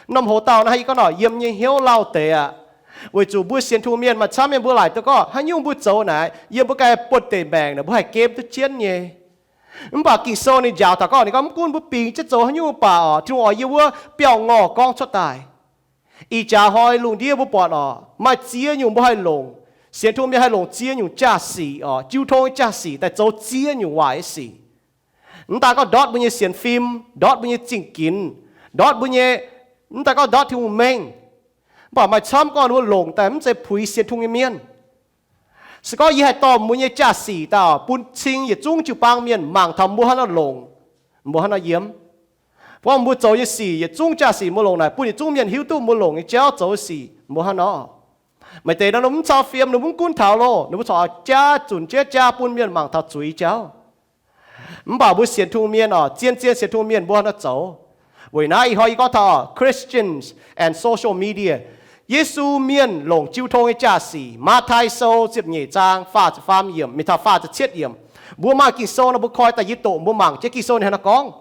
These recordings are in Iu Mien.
Norm hoc dauh naaiv yie gorngv nor, yiem nyei hnyouv lauh deix aqv. Weic zuqc mbuo sienx Tin-Hungh mienh maaih camv mienh mbuo laaic duqv gorngv haaix nyungc mbuo zoux naaic, yiem mbuo ganh buonv-deic maengc naaic mbuo haih gemv duqv jienv nyei. Mv baac Ging-Sou ninh njaaux taux gorngv, ninh gorngv mv gunv mbuo bingx jienv zoux haaix nyungc mv baac oc, Tin-Hungh oix yie wuov biauv-ngorh gorngv cuotv daaih. Ih jaax hnoi lungh ndiev mbuo buatc oc, maaih ziex nyungc mbuo haih longc, sienx Tin-Hungh mienh haih longc ziex nyungc jaa-sic oc, jiu tong nyei jaa-sic daaih zoux ziex nyungc waaic nyei sic. Mv daan gorngv ndortv mbuo nyei sienx fim, ndortv mbuo nyei zingh ginx, ndortv mbuo nyei, mv daan gorngv ndortv Tin-Hungh mengh. Mv baac maaih camv gorngv ninh mbuo longc daaih mv zeiz puix sienx Tin-Hungh nyei mienh. Se gorngv yie haih dorh mbuo nyei jaa-sic daaih bun cing yietc zungv jiu-baang mienh mangc taux mbuo hnangv nor longc, mbuo hnangv nor yiem. Gorngv mbuo zoux nyei sic, yietc zungv jaa-sic mbuo longc naaic bun yietc zungv mienh hiuv duqv mbuo longc nyei jauv zoux sic mbuo hnangv nor. Maaih deix nor ninh mv cau fiem, ninh mv gunv taux loh, ninh mbuo corc jaa zunc jiex jaa bun mienh mangc taux zuiz jauv. Mv baac mbuo sienx Tin-Hungh mienh oc, zien-zien sienx Tin-Hungh mienh mbuo hnangv nor zoux. Weic naaiv ih hnoi yie gorngv taux Christians and social media. Yesu mienh longc jiu tong nyei jaa-sic. Matv^taai Sou ziepc nyeic zaang faah ziepc faam yiemc mingh taux faah ziepc cietv yiemc. Mbuo maaih Ging-Sou nor mbuo koi daaih yie doqc mbuo mangc jienv Ging-Sou ninh hnangv nor gorngv.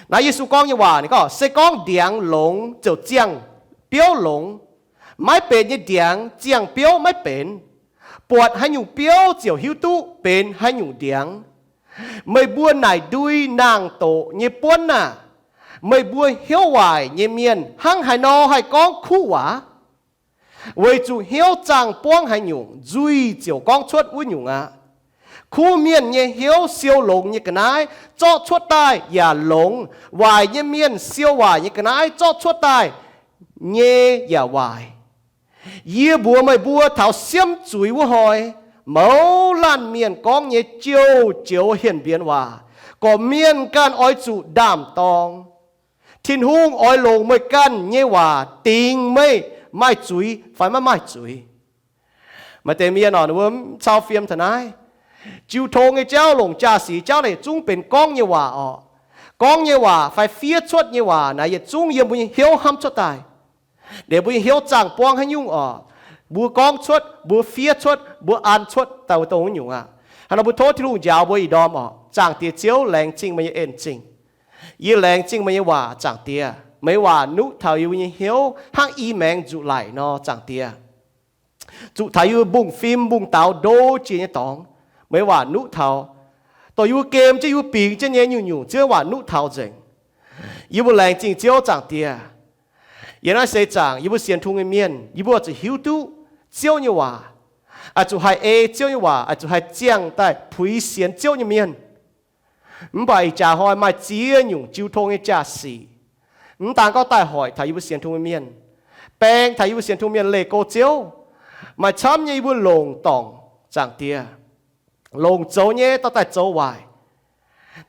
Naaiv Yesu gorngv nyei waac ninh gorngv, se gorngv ndiangx longx ziouc ziangh biouv longx. Maiv benx nyei ndiangx ziangh biouv maiv benx. Buatc haaix nyungc biouv ziouc hiuv duqv benx haaix nyungc ndiangx. Meih mbuo naaic ndui naang-doqc nyei buonv aah! Meih mbuo hnyouv waaic nyei mienh hnangv haaix nor haih gorngv kuv waac? Weic zuqc hnyouv zaangh buangv haaix nyungc, nzuih ziouc gorngv cuotv wuov nyungc aqv. Kuv mienh nyei hnyouv siou longx nyei ga'naaiv zorqv cuotv daaih yaac longx. Waaic nyei mienh siou waaic nyei ga'naaiv zorqv cuotv daaih nyei yaac waaic. Yie mbuox meih mbuo taux siemv zuiz wuov hnoi, mouz laanh mienh gorngv nyei jouh joux hienx mbienx waac, gorqv-mienh ganh oix zuqc ndaam-dorng. Tin-Hungh oix longc meih ganh nyei waac dingc meih maaih zuiz fai maiv maaih zuiz. Maaih deix mienh oc, ninh mbuo mv cau fiem taux naaiv. Jiu tong nyei jauv longc jaa-sic jauv naaic yietc zungv benx gorngv nyei waac oc. Gorngv nyei waac fai fiev cuotv nyei waac naaic yietc zungv yiem mbuo nyei hnyouv hnamv cuotv daaih. Liuz mbuo nyei hnyouv zaangh buangv haaix nyungc oc, mbuo gorngv cuotv, mbuo fiev cuotv, mbuo an cuotv daaih wuov dongh wuov nyungc aqv. Hnangv nor mbuo tov Tin-Hungh njaaux mbuo ih ndorm oc. Zaangc Diex Ziouv, laengz zingh meih nyei en-zingh. Yie laengz zingh meih nyei waac, Zaangc Diex. Meih nyei waac nuqv taux yie mbuo nyei hnyouv hnangv i maengx nzuqc laic nor, Zaangc Diex. Zuqc taux yie mbuo mbungv-fim mbungv-daaux ndo jiex nyei dorngx, meih nyei waac nuqv taux, dongh yie mbuo gem jienv, yie mbuo bingx jienv nyei nyungc-nyungc, Ziouv nyei waac nuqv taux nzengc. Yie mbuo laengz zingh Ziouv, Zaangc Diex. Yiem naaiv seix zaangc yie mbuo sienx Tin-Hungh nyei mienh, yie mbuo zuqc hiuv duqv Ziouv nyei waac, oix zuqc haih ei Ziouv nyei waac, oix zuqc haih ziangh daaih puix sienx Ziouv nyei mienh. Mv baac ih jaax hnoi maaih ziex nyungc jiu tong nyei jaa-sic, mv daan gorngv daaih hoic taux yie mbuo sienx Tin-Hungh nyei mienh, baeng taux yie mbuo sienx Tin-Hungh mienh leih go Ziouv. Maaih camv nyei yie mbuo longc dorngc, Zaangc Diex, longc zoux nyei dorh daaih zoux waaic,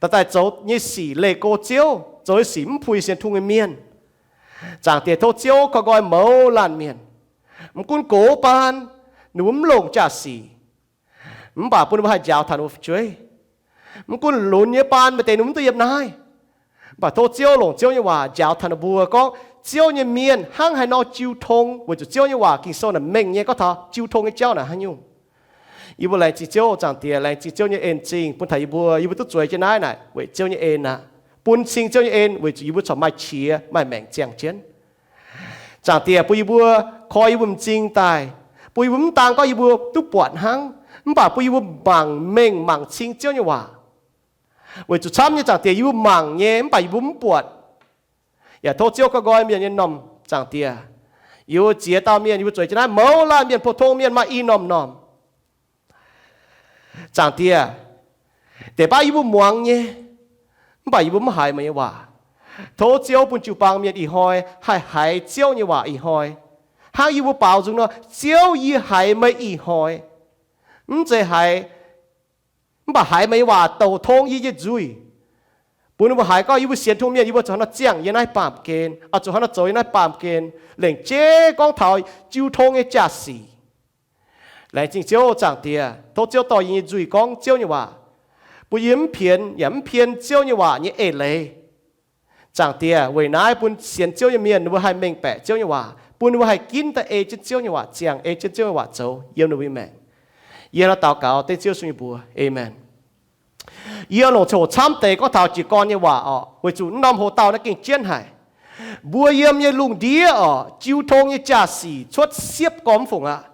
dorh daaih zoux nyei sic leih go Ziouv, zoux nyei sic mv puix sienx Tin-Hungh nyei mienh. Zaangc Diex, tov Ziouv koi nqoi mouz laanh mienh, mv gunv gox baan, ninh mbuo mv longc jaa-sic, mv baac bun ninh mbuo haih njaaux taux ninh mbuo fu'jueiv. Mv gunv lunx nyei baan maaih deix ninh mbuo mv duqv yiem naaiv, mv baac tov Ziouv longc Ziouv nyei waac njaaux taux ninh mbuo gorngv Ziouv nyei mienh hnangv haaix nor jiu tong, weic zuqc Ziouv nyei waac Ging-Sou naaic mengh nyei gorngv taux jiu tong nyei jauv naaic haaix nyungc. Yie mbuo laengz zingh Ziouv, Zaangc Diex, laengz zingh Ziouv nyei en-zingh bun taux yie mbuo, yie mbuo duqv zueiz jienv naaiv naaic weic Ziouv nyei en aqv. Bun cing Ziouv nyei en weic zuqc yie mbuo corc maaih qiex maaih maengc ziangh jienv. Zaangc Diex, bun yie mbuo koi yie mbuo m'zing daaih, bun yie mbuo mv daan gorngv yie mbuo duqv buatc hnangv, mv baac bun yie mbuo mangc mengh mangc cing Ziouv nyei waac. Weic zuqc camv nyei, Zaangc Diex, yie mbuo mangc nyei mv baac yie mbuo mv buatc. Yaac tov Ziouv koi nqoi mienh nyei m'normh, Zaangc Diex. Yie mbuo ziex dauh mienh, yie mbuo zueiz jienv naaiv mouz laanh mienh, pou-tong mienh maaih i norm-norm. Zaangc Diex, deix baav yie mbuo muangx nyei, mv baac yie mbuo mv haiz meih nyei waac. Tov Ziouv bun jiu-baang mienh ih hnoi haih haiz Ziouv nyei waac ih hnoi, hnangv yie mbuo baaux nzung nor, Ziouv, yie haiz meih ih hnoi. Mv zeiz haiz, mv baac haiz meih nyei waac douc tong yie nyei nzuih, bun ninh mbuo haiz gorngv yie mbuo sienx Tin-Hungh mienh, yie mbuo zuqc hnangv nor ziangh yiem naaiv baamh gen, oix zuqc hnangv nor zoux yiem naaiv baamh gen, lengc jeiv gorngv taux jiu tong nyei jaa-sic. Laengz zingh Ziouv, Zaangc Diex, tov Ziouv dorh yie nyei nzuih gorngv Ziouv nyei waac, bun yie mv pienx yaac mv pien Ziouv nyei waac nyei eix leiz. Zaangc Diex, weic naaiv bun sienx Ziouv nyei mienh ninh mbuo haih mengh baeqc Ziouv nyei waac, bun ninh mbuo haih ginv daaih ei jienv Ziouv nyei waac ziangh, ei jienv Ziouv nyei waac zoux yiem ninh mbuo nyei maengc. Yie hnangv nor daux gaux dengv Ziouv Yesu nyei mbuox, aamen. Yie longc ziangh hoc camv deix gorngv taux jiez gorn nyei waac orqc, weic zuqc norm hoc dauh naaiv gengh jienv haic. Mbuo yiem nyei lungh ndiev oc, jiu tong nyei jaa-sic cuotv siepv gormx fungc aqv.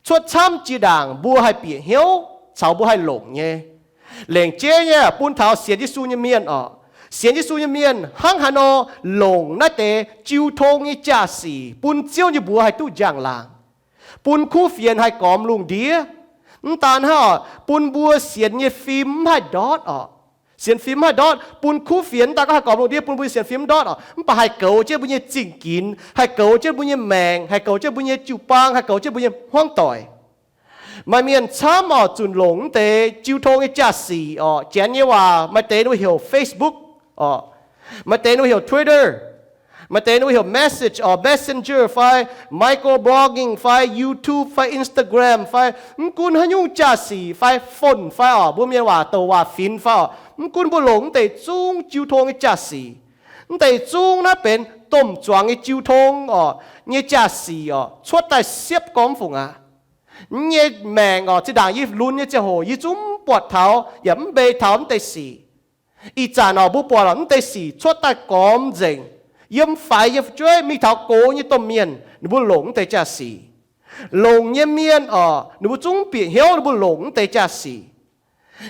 Cuotv camv jiex ndaangc mbuo haih bieqc hnyouv caux mbuo haih longc nyei. Lengc jeiv nyei bun taux sienx Yesu nyei mienh oc. Sienx Yesu nyei mienh hnangv haaix nor longc naaiv deix jiu tong nyei jaa-sic bun Ziouv nyei mbuox haih duqv njang-laangc, bun kuv fienx haih gormx lungh ndiev. Mv daan hnangv oc, bun mbuo sienx nyei fim mv haih ndortv oc. Sienx fim mv haih ndortv, bun kuv fienx mv daan gorngv haih gormx lungh ndiev, bun mbuo nyei sienx fim mv ndortv oc, mv baac haih goux jienv mbuo nyei zingh ginx, haih goux jienv mbuo nyei maengc, haih goux jienv mbuo nyei jiu-baang, haih goux jienv mbuo nyei hmuangv doic. Maaih mienh camv oc, zunc longc mv deix jiu tong nyei jaa-sic oc. Janx nyei waac maaih deix ninh mbuo heuc Facebook oc, maaih deix ninh mbuo heuc Twitter, maaih deix ninh mbuo heuc Message oc, Messenger fai microblogging fai YouTube fai Instagram fai mv gunv haaix nyungc jaa-sic fai phone fai oc, mbuo mienh waac douc waac finx fai oc, mv gunv mbuo longc mv deix zungv jiu tong nyei jaa-sic. Mv deix zungv naaiv benx domh zuangx nyei jiu tong oc, nyei jaa-sic oc, cuotv daaih siepv gormx fungc aqv. Yie nyei maengc oc, zinh ndaangc yie lunx nyei ziangh hoc yie zungv mv buatc taux yaac mv mbeix taux mv deix sic. Ih zanc oc, mbuo buatc oc, mv deix sic cuotv daaih gormx nzengc. Yiem faix yiem fu'jueiv mingh taux gox nyei domh mienh ninh mbuo longc mv deix jaa-sic. Longc nyei mienh oc, ninh mbuo zungv bieqc hnyouv ninh mbuo longc mv deix jaa-sic,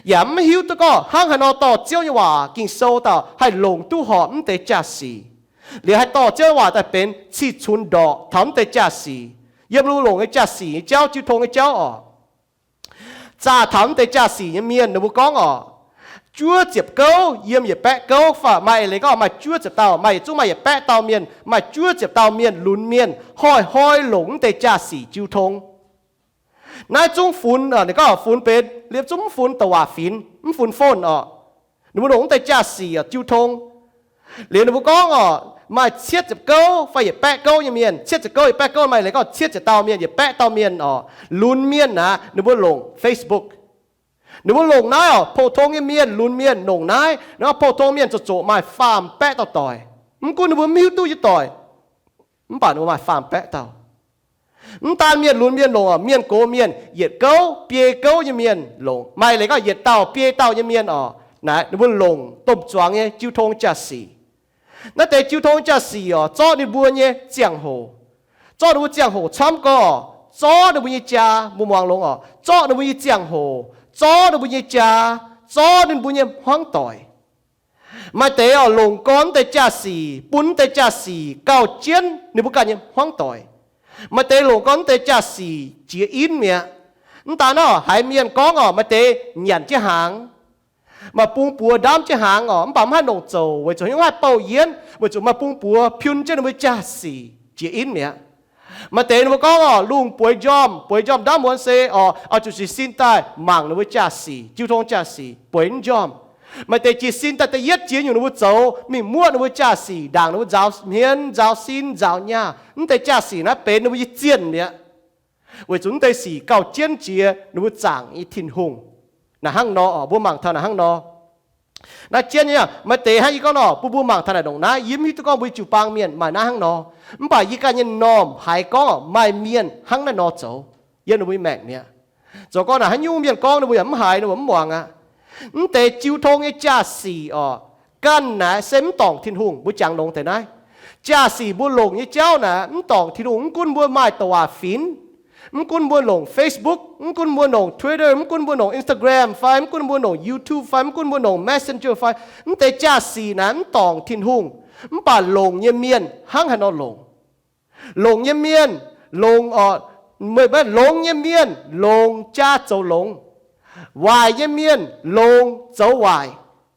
yaac mv hiuv duqv gorngv hnangv haaix nor dorh Ziouv nyei waac Ging-Sou daaih haih longc duqv horpc mv deix jaa-sic, liuz haih dorh Ziouv nyei waac daaih benx cih cunx ndorqc taux mv deix jaa-sic. Yiem ninh mbuo longc nyei jaa-sic nyei jauv, jiu tong nyei jauv oc, zaah taux mv deix jaa-sic nyei mienh ninh mbuo gorngv oc, juov ziepc gouv yiem yietc baeqv gouv fai maaih eix leiz gorngv maaih juov ziepc dauh, maaih yietc zungv maaih yietc baeqv dauh mienh, maaih juov ziepc dauh mienh lunx mienh hnoi-hnoi longc mv deix jaa-sic jiu tong. Naaiv zungv funx, ninh gorngv funx benx liepc zungv mv funx douc waac finx, mv funx phone oc. Ninh mbuo longc mv deix jaa-sic oc jiu tong. Liuz ninh mbuo gorngv oc, maaih cietv ziepc gouv fai yietc baeqv gouv nyei mienh, cietv ziepc gouv yietc baeqv gouv, maaih eix leiz gorngv cietv ziepc dauh mienh, yietc baeqv dauh mienh oc, lunx mienh aqv, ninh mbuo longc Facebook. Ninh mbuo longc naaiv oc, pou tong nyei mienh, lunx mienh longc naaiv, ninh gorngv pou tong mienh zoqc zoqc maaih faam baeqv dauh doic. Mv gunv ninh mbuo mv hiuv duqv nyei doic, mv baac ninh mbuo maaih faam baeqv dauh. Mv daan mienh lunx mienh longc oc, mienh gox mienh, yietc gouv biei gouv nyei mienh longc, maaih eix leiz gorngv yietc dauh biei dauh nyei mienh oc, naaiv ninh mbuo longc domh zuangx nyei jiu tong jaa-sic. Naaiv deix jiu tong jaa-sic oc, zorqv ninh mbuo nyei ziangh hoc, zorqv ninh mbuo ziangh hoc camv gorx, zorqv ninh mbuo nyei jaa, mbuo muangx longx oc, zorqv ninh mbuo nyei ziangh hoc, zorqv ninh mbuo nyei jaa, zorqv ninh mbuo nyei hmuangv doic. Maaih deix oc, longc gorn mv deix jaa-sic, bun mv deix jaa-sic gauh jienv ninh mbuo ganh nyei hmuangv doic. Maaih deix longc gorn mv deix jaa-sic jiex inv mi'aqv. Mv daan nor, haiz mienh gorngv oc, maaih deix nyanc jienv hnaangx, maaih bung buoz ndamv jienv hnaangx oc, mv baac mv haih longc zoux weic zuqc haaix nyungc haih bouh yienv, weic zuqc maaih bung buoz piun jienv ninh mbuo jaa-sic jiex inv mi'aqv. Maaih deix ninh mbuo gorngv oc, lungh bueix njormh, bueix njormh ndamv muonz se oc, oix zuqc jiez sin daaih mangc ninh mbuo jaa-sic, jiu tong jaa-sic, bueix njormh. Maaih deix jiez sin daaih da'yietv jiex nyungc ninh mbuo zoux, mingh muoqv ninh mbuo jaa-sic, ndaangc ninh mbuo nzaaux hmien, nzaaux sin, nzaaux nyaah. Mv deix jaa-sic naaiv benx ninh mbuo nyei zienh mi'aqv. Weic zuqc mv deix sic gauh jienv jiex ninh mbuo zaangc nyei Tin-Hungh. Naaic hnangv nor oc, mbuo mangc taux naaic hnangv nor. Naaiv jienv nyei, maaih deix hnangv yie gorngv nor, bun mbuo mangc taux naaic ndongc naaiv, yie mv hiuv duqv gorngv mbuo nyei jiu-baang mienh maaih naaiv hnangv nor. Mv baac yie ganh nyei normh haiz gorngv maaih mienh hnangv naaiv nor zoux yiem ninh mbuo nyei maengc mi'aqv. Zoux gorngv naaic haaix nyungc mienh gorngv ninh mbuo yaac mv haiz, ninh mbuo mv muangx aqv. Mv deix jiu tong nyei jaa-sic oc, ganh naaic se mv dorngc Tin-Hungh. Mbuo jangx longx deix naaiv. Jaa-sic mbuo longc nyei jauv naaic mv dorngc Tin-Hungh. Mv gunv mbuo maaih douc waac finx, mv gunv mbuo longc Facebook, mv gunv mbuo longc Twitter, mv gunv mbuo longc Instagram fai mv gunv mbuo longc YouTube fai mv gunv mbuo longc Messenger fai, mv deix jaa-sic naaic mv dorngc Tin-Hungh. Mv baac longc nyei mienh hnangv haaix nor longc? Longc nyei mienh longc oc, meih maiv longx nyei mienh longc jaa zoux longx. Waaic nyei mienh longc zoux waaic.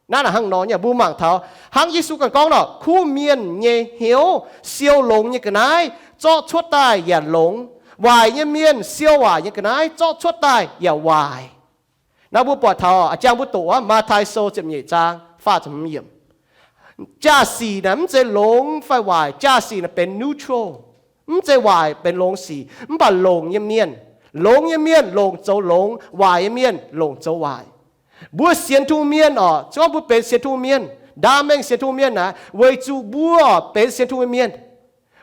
Naaiv naaic hnangv nor nyei, mbuo mangc taux hnangv Yesu ganh gorngv nor, kuv mienh nyei hnyouv siou longx nyei ga'naaiv zorqv cuotv daaih yaac longx. Waaic nyei mienh siou waaic nyei ga'naaiv zorqv cuotv daaih yaac waaic. Naaiv mbuo buatc taux a'jang mbuo doqc aqv, Matv^tai Sou ziepc nyeic zaang faah ziepc hmz yiemc. Jaa-sic naaic mv zeiz longx fai waaic, jaa-sic naaic benx neutral, mv zeiz waaic benx longx sic, mv baac longc nyei mienh, longx nyei mienh longc zoux longx, waaic nyei mienh longc zoux waaic. Mbuo sienx Tin-Hungh mienh oc, se gorngv mbuo benx sienx Tin-Hungh mienh, ndaam mengh sienx Tin-Hungh mienh naaic, weic zuqc mbuo oc benx sienx Tin-Hungh mienh,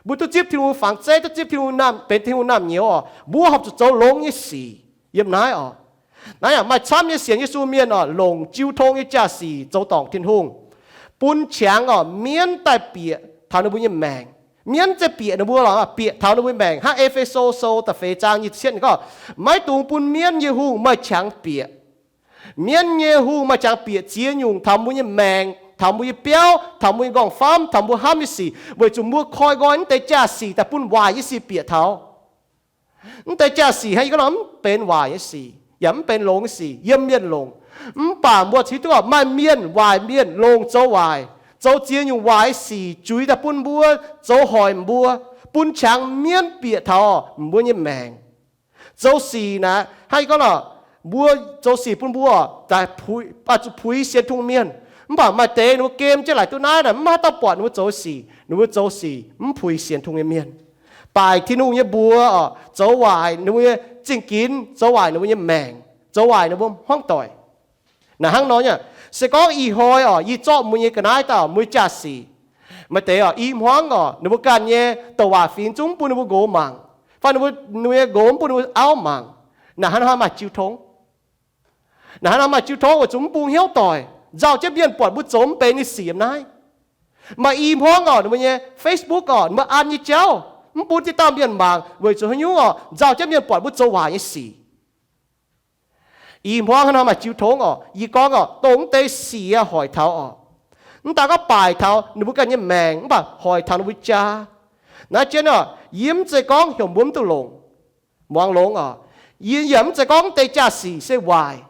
mbuo duqv zipv Tin-Hungh fangx zeiv, duqv zipv Tin-Hungh naamh, benx Tin-Hungh naamh nyouz oc, mbuo horpc zuqc zoux longx nyei sic yiem naaiv oc. Naaiv yaac maaih camv nyei sienx Yesu mienh oc, longc jiu tong nyei jaa-sic zoux dorngc Tin-Hungh, bun qangx oc mienv daaih bieqc taux ninh mbuo nyei maengc. Mienv ziouc bieqc ninh mbuo lorqc, bieqc taux ninh mbuo maengc. Hnangv E^fe^so Sou da'feix zaang nyic ziepc cietv ninh gorngv, Maiv dungx bun mienv nyei hungh maaih qangx bieqc. Mienv nyei hungh maaih qangx bieqc ziex nyungc taux mbuo nyei maengc, taux mbuo nyei biauv, taux mbuo nyei nqorngv-famv, taux mbuo hnamv nyei sic, weic zuqc mbuo koi nqoi naaiv deix jaa-sic daaih bun waaic nyei sic bieqc taux. Naaiv deix jaa-sic hnangv yie gorngv nor, mv benx waaic nyei sic yaac mv benx longx nyei sic yiem mienh longc. Mv baac mbuo hiuv duqv maaih mienh, waaic mienh longc zoux waaic, zoux ziex nyungc waaic nyei sic juix daaih bun mbuo, zoux hoic mbuo, bun qangx mienv bieqc taux mbuo nyei maengc. Zoux sic naaic hnangv yie gorngv nor, mbuo zoux sic bun mbuo, zuqc puix sienx Tin-Hungh mienh. Mv baac maaih deix ninh mbuo gem jienv laaic duqv naaiv naaic, mv maaih haaix dauh buatc ninh mbuo zoux sic. Ninh mbuo zoux sic mv puix sienx Tin-Hungh nyei mienh. Baac Tin-Hungh nyei mbuox oc, zoux waaic ninh mbuo nyei zingh ginx, zoux waaic ninh mbuo nyei maengc, zoux waaic ninh mbuo hmuangv doic. Naaic hnangv nor nyei, se gorngv ih hnoi oc, yie zorqv mbuo nyei ga'naaiv daaih, mbuo nyei jaa-sic, maaih deix oc, i hmuangv oc, ninh mbuo ganh nyei douc waac fingx zungv mv bun ninh mbuo nqox mangc, fai ninh mbuo, ninh mbuo nyei nqox mv bun ninh mbuo auv mangc. Naaic hnangv nor maaih jiu tong. Naaic hnangv nor maaih jiu tong weic zuqc mv bun hnyouv doic, nzauh jienv mienh buatc mbuo zoux mv benx nyei sic yiem naaiv. Maaih i hmuangv oc, ninh mbuo nyei Facebook oc, ninh mbuo an nyei jauv mv bun ziex dauh mienh mangc weic zuqc haaix nyungc oc, nzauh jienv mienh buatc mbuo zoux waaic nyei sic. I hmuangv hnangv nor maaih jiu tong oc, yie gorngv oc, dongh mv deix sic yaac hoic taux oc. Mv daan gorngv baaic taux ninh mbuo ganh nyei maengc mv baac hoic taux ninh mbuo jaa. Naaiv jienv oc, yie mv zeiz gorngv heuc mbuo mv duqv longc, muangx longx oc. Yie yaac mv zeiz gorngv mv deix jaa-sic se waaic.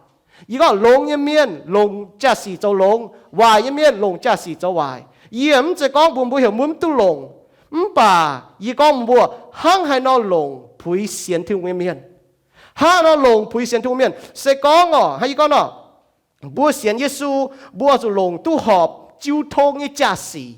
Yie gorngv longx nyei mienh longc jaa-sic zoux longx, waaic nyei mienh longc jaa-sic zoux waaic. Yie mv zeiz gorngv mbuox mbuo heuc mbuo mv duqv longc. Mv baac yie gorngv mbuo hnangv haaix nor longc puix sienx Tin-Hungh nyei mienh. Hnangv haaix nor longc puix sienx Tin-Hungh mienh? Se gorngv oc, hnangv yie gorngv oc, mbuo sienx Yesu, mbuo zuqc longc duqv horpc jiu tong nyei jaa-sic.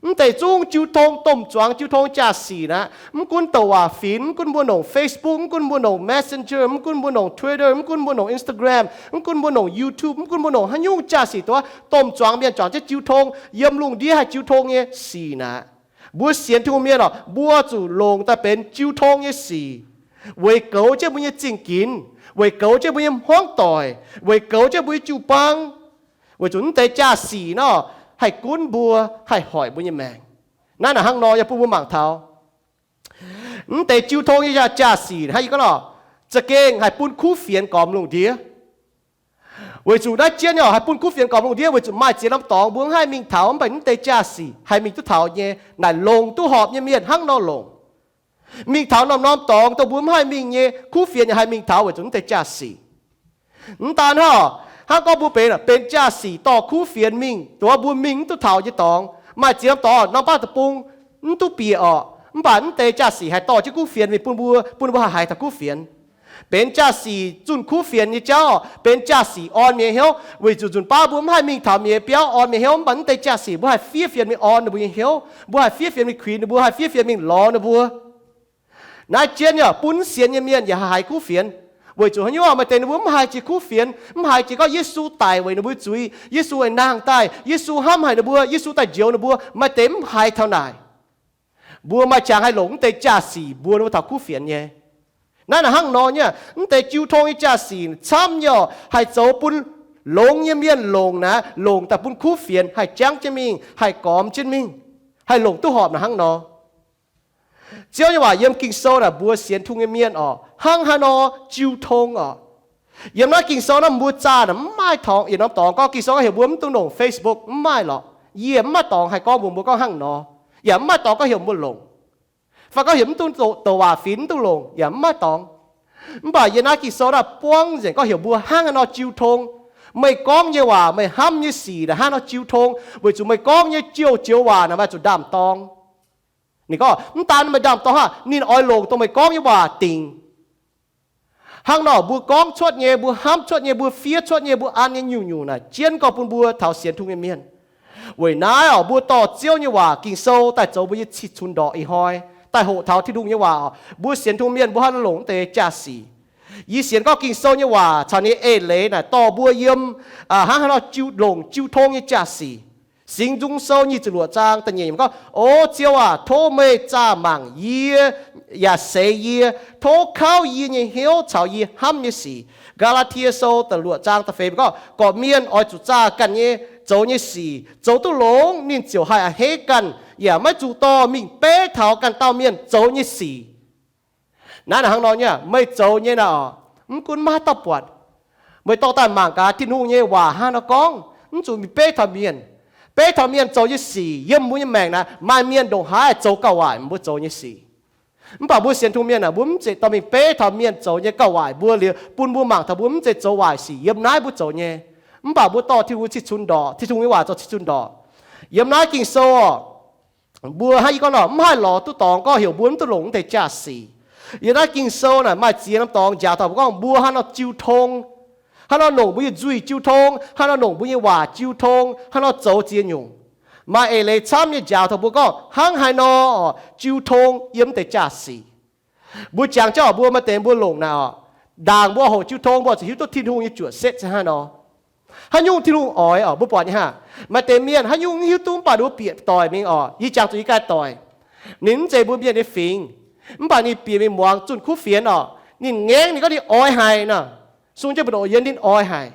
Mv deix zungv jiu tong, domh zuangx jiu tong jaa-sic naaic, mv gunv douc waac fingx, mv gunv mbuo longc Facebook, mv gunv mbuo longc Messenger, mv gunv mbuo longc Twitter, mv gunv mbuo longc Instagram, mv gunv mbuo longc YouTube, mv gunv mbuo longc haaix nyungc jaa-sic duqv, domh zuangx mienh zuangx jienv jiu tong, yiem lungh ndiev haih jiu tong nyei sic naaic, mbuo sienx Tin-Hungh mienh oc, mbuo zuqc longc daaih benx jiu tong nyei sic, weic goux jienv mbuo nyei zingh ginx, weic goux jienv mbuo nyei hmuangv doic, weic goux jienv mbuo nyei jiu-baang, weic zuqc mv deix jaa-sic nor haih gunv mbuo, haih hoic mbuo nyei maengc. Naaiv naaic hnangv nor yaac bun mbuo mangc taux mv deix jiu tong nyei jaa, jaa-sic hnangv yie gorngv nor, za'gengh haih bun kuv fienx gormx lungh ndiev. Weic zuqc naaiv jienv oc haih bun kuv fienx gormx lungh ndiev weic zuqc maaih ziex norm dorngx mbuo mv haih mingh taux, mv baac mv deix jaa-sic haih mingh duqv taux nyei. Naaic longc duqv horpc nyei mienh hnangv nor longc. Mingh taux norm-norm dorngx dongh mbuo mv haih mingh nyei, kuv fienx yaac haih mingh taux weic zuqc mv deix jaa-sic. Mv daan hnangv, hnangv gorngv mbuo benx, benx jaa-sic dorh kuv fienx mingh, dongh mbuo mingh mv duqv taux nyei dorngx, maaih ziex norm dorngx norm baav deic-bung mv duqv bieqc orqc, mv baac mv deix jaa-sic haih dorh jienv kuv fienx mingh bun mbuo, bun mbuo haih haiz taux kuv fienx. Benx jaa-sic zunh kuv fienx nyei jauv, benx jaa-sic orn mienh hnyouv, weic zuqc nzunc baav mbuo mv haih mingh taux mienh nyei biauv orn mienh hnyouv, mv baac mv deix jaa-sic mbuo haih fiev fienx mingh orn ninh mbuo nyei hnyouv, mbuo haih fiev fienx mingh kuinx ninh mbuo, haih fiev fienx mingh lorz ninh mbuo. Naaiv jienv yaac bun sienx nyei mienh yaac haih haiz kuv fienx. Weic zuqc haaix nyungc? Maaih deix ninh mbuo mv haiz jiex kuv fienx, mv haiz jiex gorngv Yesu daic weic ninh mbuo zuiz, Yesu naang daaih, Yesu hnamv haic ninh mbuo, Yesu daaih njoux ninh mbuo. Maaih deix mv haiz taux naaic. Mbuo maaih qangx haih longc mv deix jaa-sic mbuox ninh mbuo taux kuv fienx nyei. Naaiv naaic hnangv nor nyei, mv deix jiu tong nyei jaa-sic camv nyei oc, haih zoux bun longx nyei mienh longc naaic, longc daaih bun kuv fienx haih jangv jienv mingh, haih gormx jienv mingh, haih longc duqv horpc naaic hnangv nor. Ziouv nyei waac yiem Ging-Sou naaic mbuox sienx Tin-Hungh nyei mienh oc, hnangv haaix nor jiu tong oc. Yiem naaiv Ging-Sou naaiv mbuo zaah naaic mv maaih dorngx, yietc norm dorngx gorngv Ging-Sou gorngv heuc mbuo mv dungx longc Facebook, mv maaih lorqc. Yie mv maaih dorngx haih gorngv mbuox mbuo gorngv hnangv nor, yaac mv maaih dorngx gorngv heuc mbuo longc, fai gorngv heuc mv dungx douc waac fingx mv dungx longc, yaac mv maaih dorngx. Mv baac yiem naaiv Ging-Sou naaiv buangv nzengc gorngv heuc mbuo hnangv haaix nor jiu tong. Meih gorngv nyei waac, meih hnamv nyei sic naaic hnangv haaix nor jiu tong, weic zuqc meih gorngv nyei joux joux waac naaic maaih zuqc ndaam-dorng. Ninh gorngv mv daan meih ndaam-dorng hnangv, ninh oix longc dongh meih gorngv nyei waac dingc. Hnangv nor mbuo gorngv cuotv nyei, mbuo hnamv cuotv nyei, mbuo fiev cuotv nyei, mbuo an nyei nyungc-nyungc naaic jienv gorngv bun mbuo taux sienx Tin-Hungh nyei mienh. Weic naaiv oc, mbuo dorh Ziouv nyei waac Ging-Sou daaih zoux mbuo nyei cih cunx ndorqc ih hnoi, daaih hoqc taux Tin-Hungh nyei waac oc. Mbuo sienx Tin-Hungh mienh mbuo hnangv haaix nor longc mv deix jaa-sic. Yie sienx gorngv Ging-Sou nyei waac caux ninh nyei eix leiz naaic dorh mbuo yiem hnangv haaix nor jiu, longc jiu tong nyei jaa-sic. Singx Nzung Sou nyic ziepc luoqc zaang da'nyeic yiemc gorngv, O Ziouv aac, tov meih zaah mangc yie yaac seix yie. Tov kauv yie nyei hnyouv caux yie hnamv nyei sic. Gaa^laa^tie Sou da'luoqc zaang da'feix gorngv, gorqv-mienh oix zuqc zaah ganh nyei zoux nyei sic zoux duqv longx, ninh ziouc haih a'hneiv ganh, yaac maiv zuqc dorh mingh beiv taux ganh dauh mienh zoux nyei sic. Naaiv hnangv nor nyei, meih zoux nyei naaic oc, mv gunv maiv haaix dauh buatc, meih dorh daaih mangc gaax Tin-Hungh nyei waac hnangv haaix nor gorngv, mv zuqc mingh beiv taux mienh. Beiv taux mienh zoux nyei sic yiem mbuo nyei maengc naaic, maaih mienh ndongc haaix zoux gauh waaic mbuo zoux nyei sic. Mv baac mbuo sienx Tin-Hungh mienh aah, mbuo mv zeiz dorh mingh beiv taux mienh zoux nyei gauh waaic mbuo liuz bun mbuo mangc taux mbuo mv zeiz zoux waaic sic yiem naaiv mbuo zoux nyei. Mv baac mbuo dorh Tin-Hungh cih cunx ndorqc, Tin-Hungh nyei waac zoux cih cunx ndorqc. Yiem naaiv Ging-Sou oc, mbuo hnangv yie gorngv nor, mv haih lorz duqv dorngx gorngv heuc mbuo mv duqv longc mv deix jaa-sic. Yiem naaiv Ging-Sou naaic maaih ziex norm dorngx njaaux taux mbuo gorngv mbuo hnangv nor jiu tong, hnangv nor longc mbuo nyei nzuih jiu tong, hnangv nor longc mbuo nyei waac jiu tong, hnangv nor zoux ziex nyungc. Maaih eix leiz camv nyei njaaux taux mbuo gorngv hnangv haaix nor oc jiu tong yiem mv deix jaa-sic. Mbuo jangx jauv mbuo maaih deix mbuo longc naaic oc, ndaangc mbuo hoqc jiu tong mbuo zuqc hiuv duqv Tin-Hungh nyei juoqc setv se hnangv nor. Haaix nyungc Tin-Hungh oix oc, mbuo buatc nyei haah. Maaih deix mienh haaix nyungc mv hiuv duqv mv baac ninh mbuo bieqc doic mingh oc. Yie jangx zuqc yie ganh doic, ninh mv zeiz mbuo mienh nyei fingx, mv baac ninh bieqc mingh muangx zunh kuv fienx oc. Ninh ngaengv ninh gorngv ninh oix haic nor. Sung jienv mbu'ndongx yie, ninh oix haic.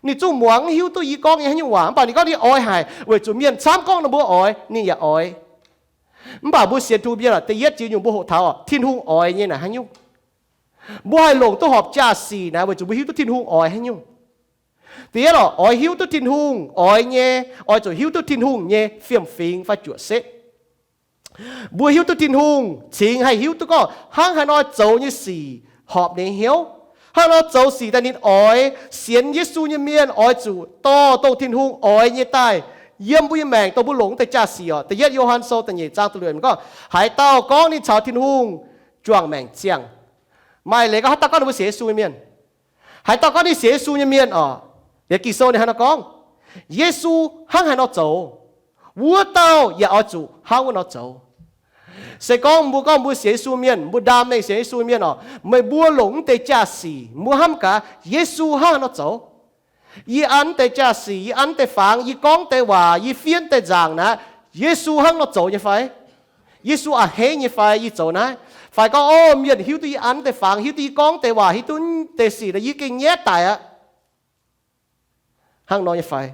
Ninh zungv muangx mv hiuv duqv yie gorngv nyei haaix nyungc waac, mv baac ninh gorngv ninh oix haic weic zuqc mienh camv gorngv ninh mbuo oix, ninh yaac oix. Mv baac mbuo sienx Tin-Hungh mienh oc, da'yietv jiex nyungc mbuo hoqc taux oc, Tin-Hungh oix nyei naaic haaix nyungc. Mbuo haih longc duqv horpc jaa-sic naaic weic zuqc mbuo hiuv duqv Tin-Hungh oix haaix nyungc. Da'yietv oc, oix hiuv duqv Tin-Hungh oix nyei, oix zuqc hiuv duqv Tin-Hungh nyei fiem-fingx fai juoqc setv. Mbuo hiuv duqv Tin-Hungh cingx haih hiuv duqv gorngv hnangv haaix nor zoux nyei sic horpc ninh hnyouv, hnangv haaix nor zoux sic daaih ninh oix. Sienx Yesu nyei mienh oix zuqc dorh dongh Tin-Hungh oix nyei daaih yiem mbuo nyei maengc, dongh mbuo longc mv deix jaa-sic oc. Da'yietv Yo^han Sou da'nyeic zaang da'luoqc gorngv, haaix dauh gorngv ninh caux Tin-Hungh juangc maengc ziangh. Maaih leiz gorngv haaix dauh gorngv ninh mbuo sienx Yesu nyei mienh, haaix dauh gorngv ninh sienx Yesu nyei mienh oc, liuz Ging-Sou ninh hnangv nor gorngv, Yesu hnangv haaix nor zoux, wuov dauh yaac oix zuqc hnangv wuov nor zoux. Se gorngv mbuo gorngv mbuo sienx Yesu mienh, mbuo ndaam mengh sienx Yesu mienh oc, meih mbuo longc mv deix jaa-sic mbuo hnamv gaax Yesu hnangv haaix nor zoux. Yie an mv deix jaa-sic, yie an mv deix fangx, yie gorngv deix waac, yie fiev deix nzaangc naaic, Yesu hnangv nor zoux nyei fai? Yesu a'hneiv nyei fai yie zoux naaiv? Fai gorngv, o, mienh hiuv duqv yie an mv deix fangx, hiuv duqv yie gorngv deix waac, hiuv duqv mv deix sic nor, yie gengh nyaiv daic aqv. Hnangv nor nyei fai?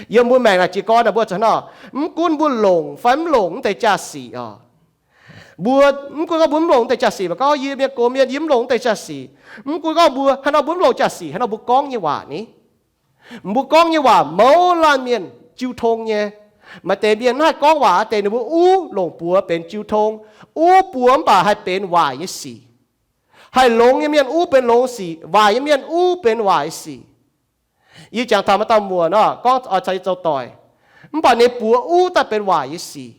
Yiem mbuo maengc naaic jiez gorn naaic mbuo zuqc hnangv nor, mv gunv mbuo longc fai mv longc mv deix jaa-sic oc. Mbuo, mv gunv gorngv mbuo mv longc mv deix jaa-sic, mv baac gorngv yie mienh gox mienh yie mv longc mv deix jaa-sic. Mv gunv gorngv mbuo hnangv nor mbuo mv longc jaa-sic, hnangv nor mbuo gorngv nyei waac ni, mbuo gorngv nyei waac mouz laanh mienh jiu tong nyei. Maaih deix mienh mv haih gorngv waac aqv, deix ninh mbuo uv longc buoz benx jiu tong. Uv buoz mv baac haih benx waaic nyei sic. Haih longx nyei mienh uv benx longx sic, waaic nyei mienh uv benx waaic nyei sic. Yie jangx taux maaih dauh muoc nor gorngv oix caux yie zoux doic, mv baac ninh buoz uv daaih benx waaic nyei sic.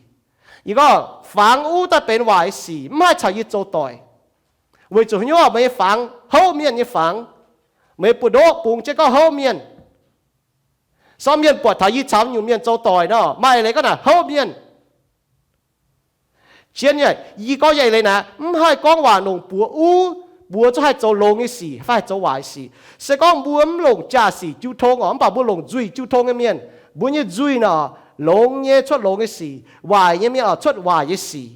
Yie gorngv fangx uv daaih benx waaic nyei sic mv haih caux yie zoux doic. Weic zuqc haaix nyungc? Meih nyei fangx houv mienh nyei fangx. Meih buoz-ndoqv bungx jienv gorngv houv mienh. Sorng mienh buatc taux yie caux nyungc mienh zoux doic nor, maaih leiz gorngv naaic houv mienh. Jienv yie gorngv nyei leiz naaic, mv haih gorngv waac longc buoz uv, buoz zuqc haih zoux longx nyei sic fai haih zoux waaic sic. Se gorngv mbuo mv longc jaa-sic jiu tong oc, mv baac mbuo longc nzuih jiu tong nyei mienh, mbuo nyei nzuih nor, longx nyei cuotv longx nyei sic, waaic nyei mienh oc cuotv waaic nyei sic.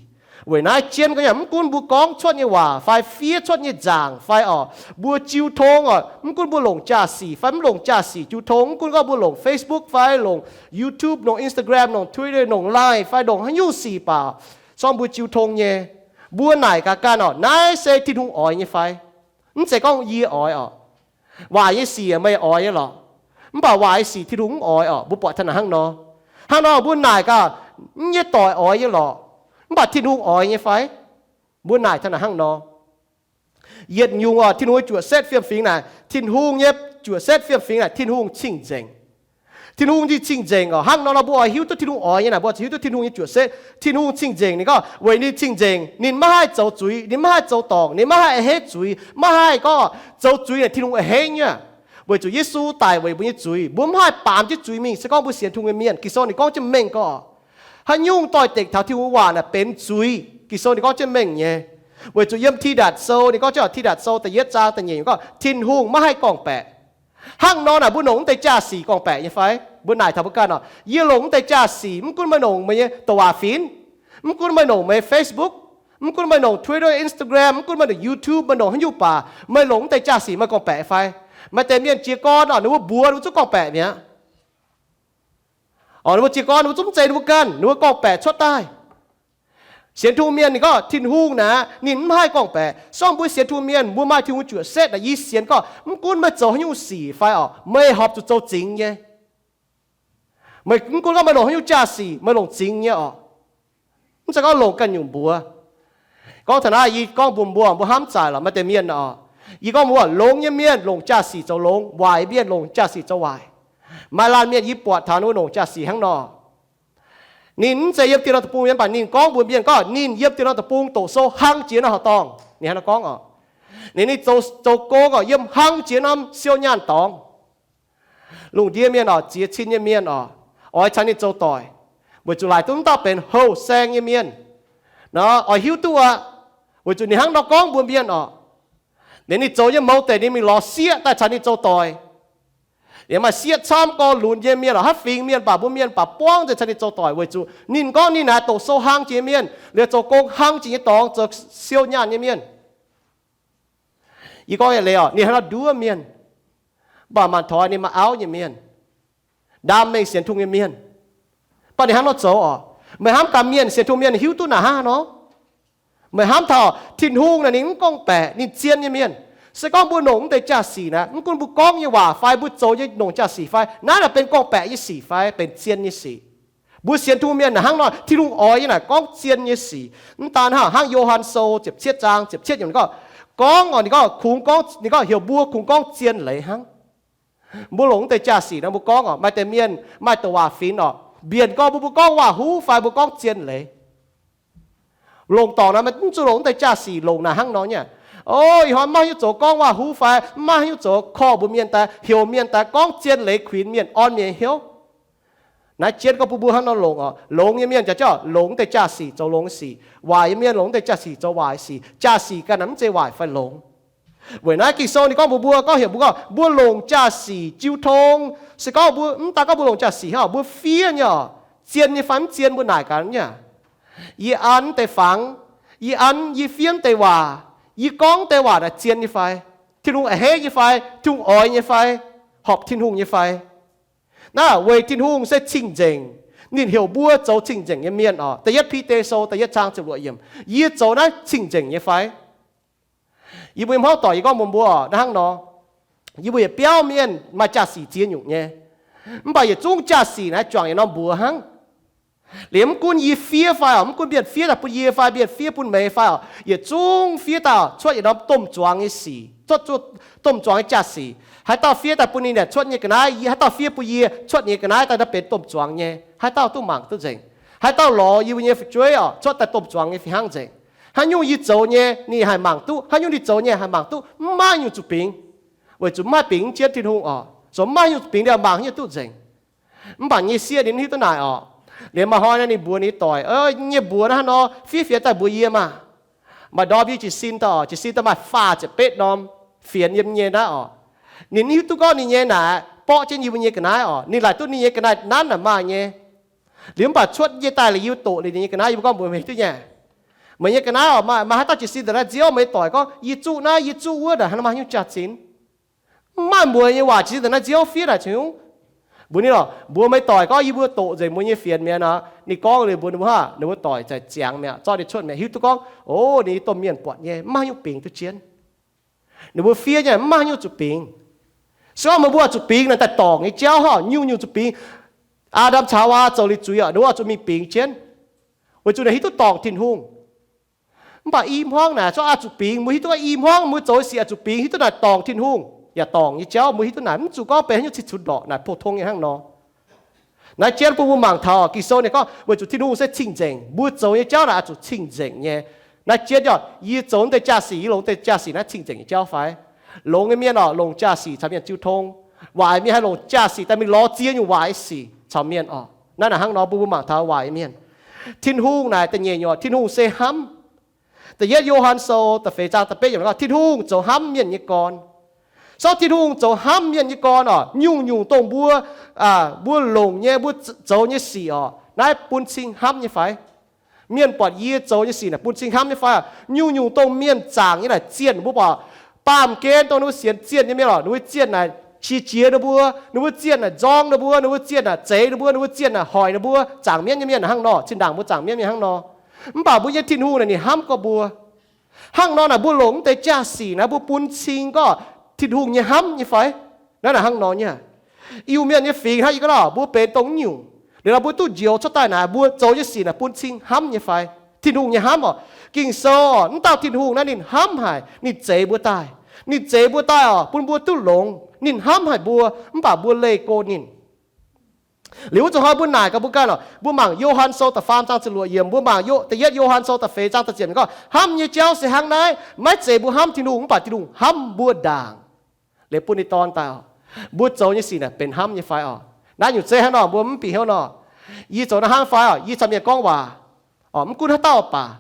Weic naaiv jienv gorngv nyei, mv gunv mbuo gorngv cuotv nyei waac fai fiev cuotv nyei nzaangc fai oc, mbuo jiu tong oc, mv gunv mbuo longc jaa-sic fai mv longc jaa-sic jiu tong, mv gunv gorngv mbuo longc Facebook fai longc YouTube, longc Instagram, longc Twitter, longc Line fai longc haaix nyungc sic baac, sorng mbuo jiu tong nyei, mbuo naaic gaax ganh oc, naaiv se Tin-Hungh oix nyei fai? Mv zeiz gorngv yie oix oc. Waaic nyei sic meih oix nyei lorqc, mv baac waaic nyei sic Tin-Hungh mv oix oc. Mbuo buatc taux naaic hnangv nor. Hnangv nor mbuo naaic gaax, mv nyei doic oix nyei lorqc, mv baac Tin-Hungh oix nyei fai? Mbuo naaic taux naaic hnangv nor. Yietc nyungc oc, Tin-Hungh nyei juoqc-setv fiem-fingx naaic, Tin-Hungh nyei juoqc-setv fiem-fingx naaic, Tin-Hungh cing-nzengc. Tin-Hungh nyei cing-nzengc oc. Hnangv nor nor mbuo oix hiuv duqv Tin-Hungh oix nyei naaic, mbuo zuqc hiuv duqv Tin-Hungh nyei juoqc-setv. Tin-Hungh cing-nzengc, ninh gorngv weic ninh cing-nzengc, ninh maiv haih zoux zuiz, ninh maiv haih zoux dorngc, ninh maiv haih a'hneiv zuiz, maiv haih gorngv zoux zuiz naaic Tin-Hungh a'hneiv nyei. Weic zuqc Yesu daic weic mbuo nyei zuiz, mbuo mv haih baamz jienv zuiz mingh se gorngv mbuo sienx Tin-Hungh nyei mienh. Ging-Sou ninh gorngv jienv mengh gorngv, haaix nyungc doix-dekc taux Tin-Hungh waac naaic benx zuiz. Ging-Sou ninh gorngv jienv mengh nyei. Weic zuqc yiem Tidatc Sou ninh gorngv jienv, Tidatc Sou da'yietv zaang da'nyeic gorngv Tin-Hungh maiv haih gorngv-baeqc. Hnangv nor naaic mbuo longc mv deix jaa-sic gorngv-baeqc nyei fai? Mbuo naaic taux mbuo ganh oc, yie longc mv deix jaa-sic, mv gunv meih longc meih nyei douc waac finx, mv gunv meih longc meih Facebook, mv gunv meih longc Twitter, Instagram, mv gunv meih longc YouTube, meih longc haaix nyungc baac, meih longc mv deix jaa-sic meih gorngv-baeqc fai? Maaih deix mienh jiez gorn oc, ninh mbuo mbuox ninh mbuo zungv gorngv-baeqc mi'aqv. Orqc, ninh mbuo jiez gorn ninh mbuo zungv mv zeiz ninh mbuo ganh, ninh mbuo gorngv-baeqc cuotv daaih. Sienx Tin-Hungh mienh ninh gorngv Tin-Hungh naaic ninh mv haih gorngv-baeqc. Sorng mbuo sienx Tin-Hungh mienh mbuo maaih Tin-Hungh juoqc setv naaic, yie sienx gorngv mv gunv meih zoux haaix nyungc sic fai orqc, meih horpc zuqc zoux zingx nyei. Meih mv gunv gorngv meih longc haaix nyungc jaa-sic, meih longc zingx nyei orqc. Mv zeiz gorngv longc ganh nyungc mbuox. Gorngv taux naaiv yie gorngv mbuox mbuo, mbuo hnamv zaaic lorqc, maaih deix mienh orqc, yie gorngv mbuox longx nyei mienh longc jaa-sic zoux longx, waaic mienh longc jaa-sic zoux waaic. Maaih laanh mienh yie buatc taux ninh mbuo longc jaa-sic hnangv nor. Ninh mv zeiz yiem dieh norm deic-bung mienh, mv baac ninh gorngv mbuox mienh gorngv ninh yiem dieh norm deic-bung doqc sou hlang jiex norm horqc dorngh. Ninh hnangv naaiv gorngv orqc, ninh, ninh zoux, zoux gong orqc, yiem hlang jiex norm siou nyaanh dorngx. Lungh ndiev mienh orqc, ziex cin nyei mienh orqc, oix caux ninh zoux doic, weic zuqc laaic duqv mv dauh benx houh saeng nyei mienh nor, oix hiuv duqv aqv. Weic zuqc ninh hnangv nor gorngv mbuox mienh orqc, ninh, ninh zoux nyei mouz deix ninh mingh lorz sieqv daaih caux ninh zoux doic. Yaac maaih sieqv camv gorx lunx nyei mienh orqc, haaix fingx mienh baac mbuo mienh baac buangv nzengc caux ninh zoux doic weic zuqc ninh gorngv ninh naaic doqc sou hlang jiex mienh, liuz zoux gong hlang jiex nyei dorngx, zoux siou nyaanh nyei mienh. Yie gorngv yietc leiz orqc, ninh hnangv nor nduov mienh, mv baac mangc taux ninh maaih auv nyei mienh, ndaam mengh sienx Tin-Hungh nyei mienh, mv baac ninh hnangv nor zoux orqc. Meih hnamv gaax mienh sienx Tin-Hungh mienh hiuv duqv naaic hnangv nor. Meih hnamv taux Tin-Hungh naaic ninh mv gorngv-baeqc, ninh zien nyei mienh. Se gorngv mbuo longc mv deix jaa-sic naaic, mv gunv mbuo gorngv nyei waac fai mbuo zoux nyei longc jaa-sic fai, naaiv naaic benx gorngv-baeqc nyei sic fai benx zien nyei sic. Mbuo sienx Tin-Hungh mienh naaic hnangv nor, Tin-Hungh oix nyei naaic gorngv zien nyei sic. Mv daan hnangv, hnangv Yo^han Sou ziepc cietv zaang ziepc cietv yiemc ninh gorngv, gorngv orqc, ninh gorngv kungx gorngv, ninh gorngv heuc mbuo kungx gorngv zien leiz hnangv. Mbuo longc mv deix jaa-sic nor mbuo gorngv orqc, maaih deix mienh maaih douc waac finx orqc, mbienc gorngv mbuo, mbuo gorngv waac-huv fai mbuo gorngv zien leiz. Longc dorngc naaic maiv zuqc longc mv deix jaa-sic longc naaic hnangv nor nyei. O, ih hnoi mv maaih haaix nyungc zoux gorngv waac-huv fai mv maaih haaix nyungc zoux korv mbuox mienh daaih, heuc mienh daaih gorngv zien leiz kuinx mienh, orn mienh hnyouv. Naaiv jienv gorngv bun mbuo hnangv nor longc orqc. Longx nyei mienh jaax jauv longc mv deix jaa-sic zoux longx sic. Waaic nyei mienh longc mv deix jaa-sic zoux waaic sic. Jaa-sic ganh naaic mv zeiz waaic fai longx. Weic naaiv Ging-Sou ninh gorngv mbuox mbuo, gorngv heuc mbuo gorngv mbuo longc jaa-sic jiu tong. Se gorngv mbuo mv daan gorngv mbuo longc jaa-sic hnangv, mbuo fiev nyei orqc, zien nyei fai mv zien mbuo naaic gaax nyei. Yie an deix fangx, yie an, yie fiev deix waac, yie gorngv deix waac naaic zien nyei fai, Tin-Hungh a'hneiv nyei fai, Tin-Hungh oix nyei fai, horpc Tin-Hungh nyei fai. Naaiv weic Tin-Hungh se cing-nzengc. Ninh heuc mbuo zoux cing-nzengc nyei mienh orqc. Da'yietv Bide Sou da'yietv zaang ziepc luoqc yiemc, yie zoux naaiv cing-nzengc nyei fai? Yie mbuo nyei hmuangv doic, yie gorngv mbuox mbuo hnangv nor, yie mbuo yietc biauv mienh maaih jaa-sic ziex nyungc nyei, mv baac yietc zungv jaa-sic naaiv juangc yietc norm mbuox hnangv. Liemh mv gunv yie fiev fai orqc, mv gunv mienh fiev daaih bun yie fai mienh fiev bun meih fai orqc, yietc zungv fiev daaih cuotv yietc norm domh zuangx nyei sic, cuotv domh zuangx nyei jaa-sic. Haaix dauh fiev daaih bun ninh yaac cuotv nyei ga'naaiv, haaix dauh fiev bun yie cuotv nyei ga'naaiv daaih naaiv benx domh zuangx nyei. Haaix dauh duqv mangc duqv nzengc. Haaix dauh lorz yie mbuo nyei fu'jueiv orqc, cuotv daaih domh zuangx nyei fih hnangv nzengc. Haaix nyungc yie zoux nyei ninh haih mangc duqv, haaix nyungc ninh zoux nyei haih mangc duqv, mv maaih nyungc zuqc bingx, weic zuqc mv maaih bingx jienv Tin-Hungh orqc. Zoux mv maaih nyungc zuqc bingx liuz mangc haaix nyungc duqv nzengc. Mv baac nyei sieqv ninh hiuv duqv naaic orqc. Liemh maaih hnoi naaiv ninh mbuox ninh doic, nyei mbuox hnangv nor, fiev fienx daaih mbuox yie maah. Maaih ndorm yie jiez sin daaih orqc, jiez sin daaih maaih faah ziepc betv norm fienx yiem nyei naaiv orqc. Ninh hiuv duqv gorngv ninh nyei naaic borqv jienv yie mbuo nyei ga'naaiv orqc. Ninh laaic duqv ninh nyei ga'naaiv nanv naaic maaih nyei. Liuz mv baac cuotv yie daaih liuz yie doqc liuz ninh nyei ga'naaiv, yie mbuo gorngv mbuox meih hiuv duqv nyei, meih nyei ga'naaiv orqc, maaih haaix dauh jiez sin daaih naaiv nziouv, meih doic gorngv yie zuqv naaiv, yie zuqv wuov, naaic hnangv nor maaih haaix nyungc jaax-zinh? Mv maaih mbuox nyei waac jiez sin daaih naaiv nziouv fiev naaic cingx nyungc. Mbuox ninh lorqc, mbuox meih doic gorngv yie mbuo doqc nzengc mbuo nyei fienx mi'aqv nor. Ninh gorngv liuz mbuox ninh mbuo hnangv, ninh mbuo doic zai ziangx mi'aqv, zorqv ninh cuotv mi'aqv, hiuv duqv gorngv, o, ninh nyei domh mienh buatc nyei, mv maaih haaix nyungc bingx duqv jienv. Ninh mbuo fiev nyei mv maaih haaix nyungc zuqc bingx. Se gorngv meih mbuo zuqc bingx naaic daaih dorngc nyei jauv horqc, nyungc-nyungc zuqc bingx. Aa^ndam caux Haawaa zoux liuz zuiz orqc, ninh mbuo zuqc mingh bingx jienv, weic zuqc naaic hiuv duqv dorngc Tin-Hungh. Mv baac i hmuangv naaic zungv aqv zuqc bingx, mbuo hiuv duqv i hmuangv mbuo zoux nyei sic aqv zuqc bingx, hiuv duqv naaic dorngc Tin-Hungh yaac dorngc nyei jauv, mbuo hiuv duqv naaic mv zuqc gorngv benx haaix nyungc cing-nzengc naaic poh tong nyei hnangv nor. Naaiv jienv bun mbuo mangc taux Ging-Sou ninh gorngv weic zuqc Tin-Hungh se cing-nzengc, mbuo zoux nyei jauv naaic aqv zuqc cing-nzengc nyei. Naaiv jienv orqc, yie zoux deix jaa-sic, yie longc deix jaa-sic naaiv cing-nzengc nyei jauv fai? Longx nyei mienh orqc, longc jaa-sic caux mienh jiu tong. Waaic mienh haih longc jaa-sic daaih mingh lorz ziex nyungc waaic sic caux mienh orqc. Naaiv naaic hnangv nor bun mbuo mangc taux waaic mienh. Tin-Hungh naaic da'nyeic nyungc, Tin-Hungh se hnamv. Da'yietv Yo^han Sou da'feix zaang da'betv yiemc gorngv Tin-Hungh zoux hnamv mienh nyei gorn. Sorv Tin-Hungh zoux hnamv mienh nyei gorn orqc, nyungc-nyungc dongh mbuo, mbuo longc nyei, mbuo zoux nyei sic orqc, naaiv bun cing hnamv nyei fai? Mienh buatc yie zoux nyei sic naaic bun cing hnamv nyei fai? Nyungc-nyungc dongh mienh zaangc nyei naaic zienh, mbuo buatc baamh gen dongh ninh mbuo sienx zienh nyei mienh orqc, ninh mbuo zienh naaic qiex jiez ninh mbuo, ninh mbuo zienh naaic nzorng ninh mbuo, ninh mbuo zienh naaic zeix ninh mbuo, ninh mbuo zienh naaic hoic ninh mbuo. Zaangc mienv nyei mienh hnangv nor, zinh ndaangc mbuo zaangc mienv mienh hnangv nor. Mv baac mbuo nyei Tin-Hungh naaic ninh hnamv gorx mbuo. Hnangv nor naaic mbuo longc mv deix jaa-sic naaic mbuo bun cing gorngv Tin-Hungh nyei hnamv nyei fai? Naaiv naaic hnangv nor nyei. Iu-Mienh nyei fingx hnangv yie gorngv nor, mbuo benx dongh nyungc, liuz nor mbuo duqv njoux cuotv daaih naaic, mbuo zoux nyei sic naaic bun cing hnamv nyei fai? Tin-Hungh nyei hnamv oc. Ging-Sou oc, mv dauh Tin-Hungh naaiv ninh hnamv haic, ninh zeix mbuo daaih. Ninh zeix mbuo daaih oc, bun mbuo duqv longx. Ninh hnamv haic mbuo, mv baac mbuo leih go ninh. Liuz wuov zuqc hnoi mbuo naaic gaax mbuo ganh oc, mbuo mangc Yo^han Sou da'faam zaang ziepc luoqc yiemc, mbuo mangc Yo- da'yietv Yo^han Sou da'feix zaang da'ziepc yiemc gorngv, hnamv nyei jauv se hnangv naaiv, maiv zeiz mbuo hnamv Tin-Hungh, mv baac Tin-Hungh hnamv mbuo ndaangc, liuz bun ninh Dorn daaih oc. Mbuo zoux nyei sic naaic benx hnamv nyei fai oc? Naaiv nyungc zeiv hnangv nor, mbuo mv bieqc hnyouv nor. Yie zoux naaiv hnangv fai oc? Yie caux mienh gorngv waac oc, mv gunv haaix dauh baac,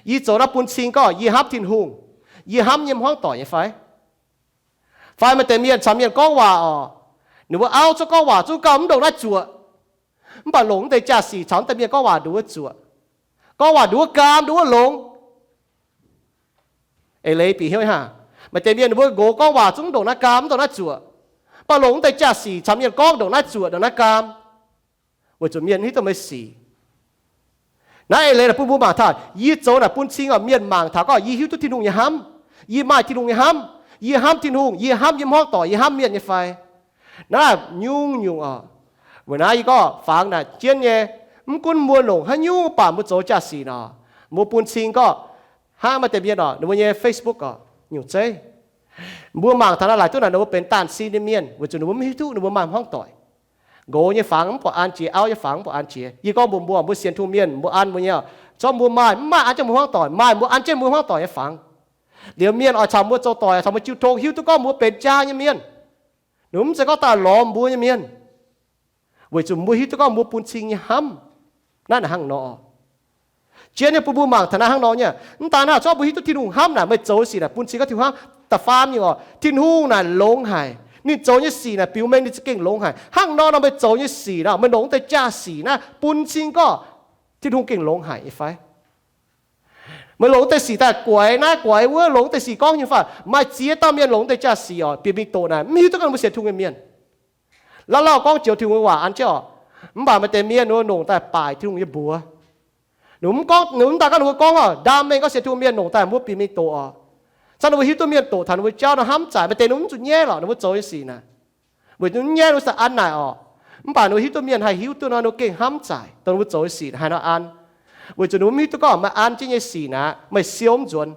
yie zoux naaiv bun cing gorngv yie hnamv Tin-Hungh, yie hnamv yiem hmuangv doic nyei fai? Fai maaih deix mienh caux mienh gorngv waac oc, ninh mbuo auv cuotv gorngv waac zungv gauh mv ndongc naaiv zuoqc, mv baac longc mv deix jaa-sic caux mv deix mienh gorngv waac nduov zuoqc, gorngv waac nduov gaam nduov longx. Eix leiz bieqc hnyouv hnangv, maaih deix mienh ninh mbuo nqox gorngv waac zungv ndongc naaiv gaam mv ndongc naaiv zuoqc, mv baac longc mv deix jaa-sic caux mienh gorngv ndongc naaiv zuoqc ndongc naaiv gaam, weic zuqc mienh mv hiuv duqv meih sic. Naaiv eix leiz naaic bun mbuo mangc taux, yie zoux naaic bun cing oc, mienh mangc taux gorngv yie hiuv duqv Tin-Hungh nyei hnamv, yie maaih Tin-Hungh nyei hnamv, yie hnamv Tin-Hungh, yie hnamv yiem hmuangv doic, yie hnamv mienh nyei fai? Naaiv nyungc-nyungc oc. Weic naaiv yie gorngv fangx naaic jienv nyei, mv gunv mbuo longc haaix nyungc baac mbuo zoux jaa-sic nor, mbuo bun cing gorngv, hnangv maaih deix mienh oc, ninh mbuo nyei Facebook oc, nyungc zeiv, mbuo mangc taux naaiv laaic duqv naaic ninh mbuo benx daanh sin nyei mienh weic zuqc ninh mbuo mv hiuv duqv ninh mbuo maaih hmuangv doic. Nqox nyei fangx mv buatc an jiex, auv nyei fangx mv buatc an jiex. Yie gorngv mbuox mbuo, mbuo sienx Tin-Hungh mienh, mbuo an mbuo nyei, zorqv mbuo maaih, mv maaih an jienv mbuo hmuangv doic, maaih mbuo an jienv mbuo hmuangv doic nyei fangx. Liuz mienh oix caux mbuo zoux doic, caux mbuo jiu tong, hiuv duqv gorngv mbuo benx jaa nyei mienh. Ninh mv zeiz gorngv daaih lorz mbuo nyei mienh, weic zuqc mbuo hiuv duqv gorngv mbuo bun cing nyei hnamv. Naaiv naaic hnangv nor. Jienv nyei bun mbuo mangc taux naaiv hnangv nor nyei. Mv daan naaiv, zorqv mbuo hiuv duqv Tin-Hungh hnamv naaic, meih zoux nyei sic naaic bun cing gorngv Tin-Hungh hnamv. Da'faam nyungc oc, Tin-Hungh naaic longx haic. Ninh zoux nyei sic naaic biux mengh ninh za'gengh longx haic. Hnangv nor nor meih zoux nyei sic naaic, meih longc mv deix jaa-sic naaiv bun cing gorngv Tin-Hungh gengh longx haic nyei fai? Meih longc mv deix sic daaih guaix naaiv guaix wuov, longc mv deix sic gorngv nyei fai? Maaih ziex dauh mienh longc mv deix jaa-sic oc, biux mingh doqc naaic, mv hiuv duqv gorngv ninh mbuo sienx Tin-Hungh nyei mienh. Lauh lauh gorngv joux Tin-Hungh nyei waac an jienv oc, mv baac maaih deix mienh ninh mbuo longc daaih baaic Tin-Hungh nyei mbuox. Ninh mbuo mv daan gorngv ninh mbuo gorngv oc, ndaam mengh gorngv sienx Tin-Hungh mienh longc daaih mbuo biux mingh doqc oc. Camv ninh mbuo hiuv duqv mienh doqc taux ninh mbuo jauv nor hnamv zaaic, maaih deix ninh mbuo mv zuqc nyaiv lorqc, ninh mbuo zoux nyei sic naaic. Weic ninh mv nyaiv ninh mbuo sa an naaic oc. Mv baac ninh mbuo hiuv duqv mienh haih hiuv duqv nor, ninh mbuo gengh hnamv zaaic dongh ninh mbuo zoux nyei sic haih nor an. Weic zuqc ninh mbuo mv hiuv duqv gorngv meih an jienv nyei sic naaic meih siou mv nzuonx.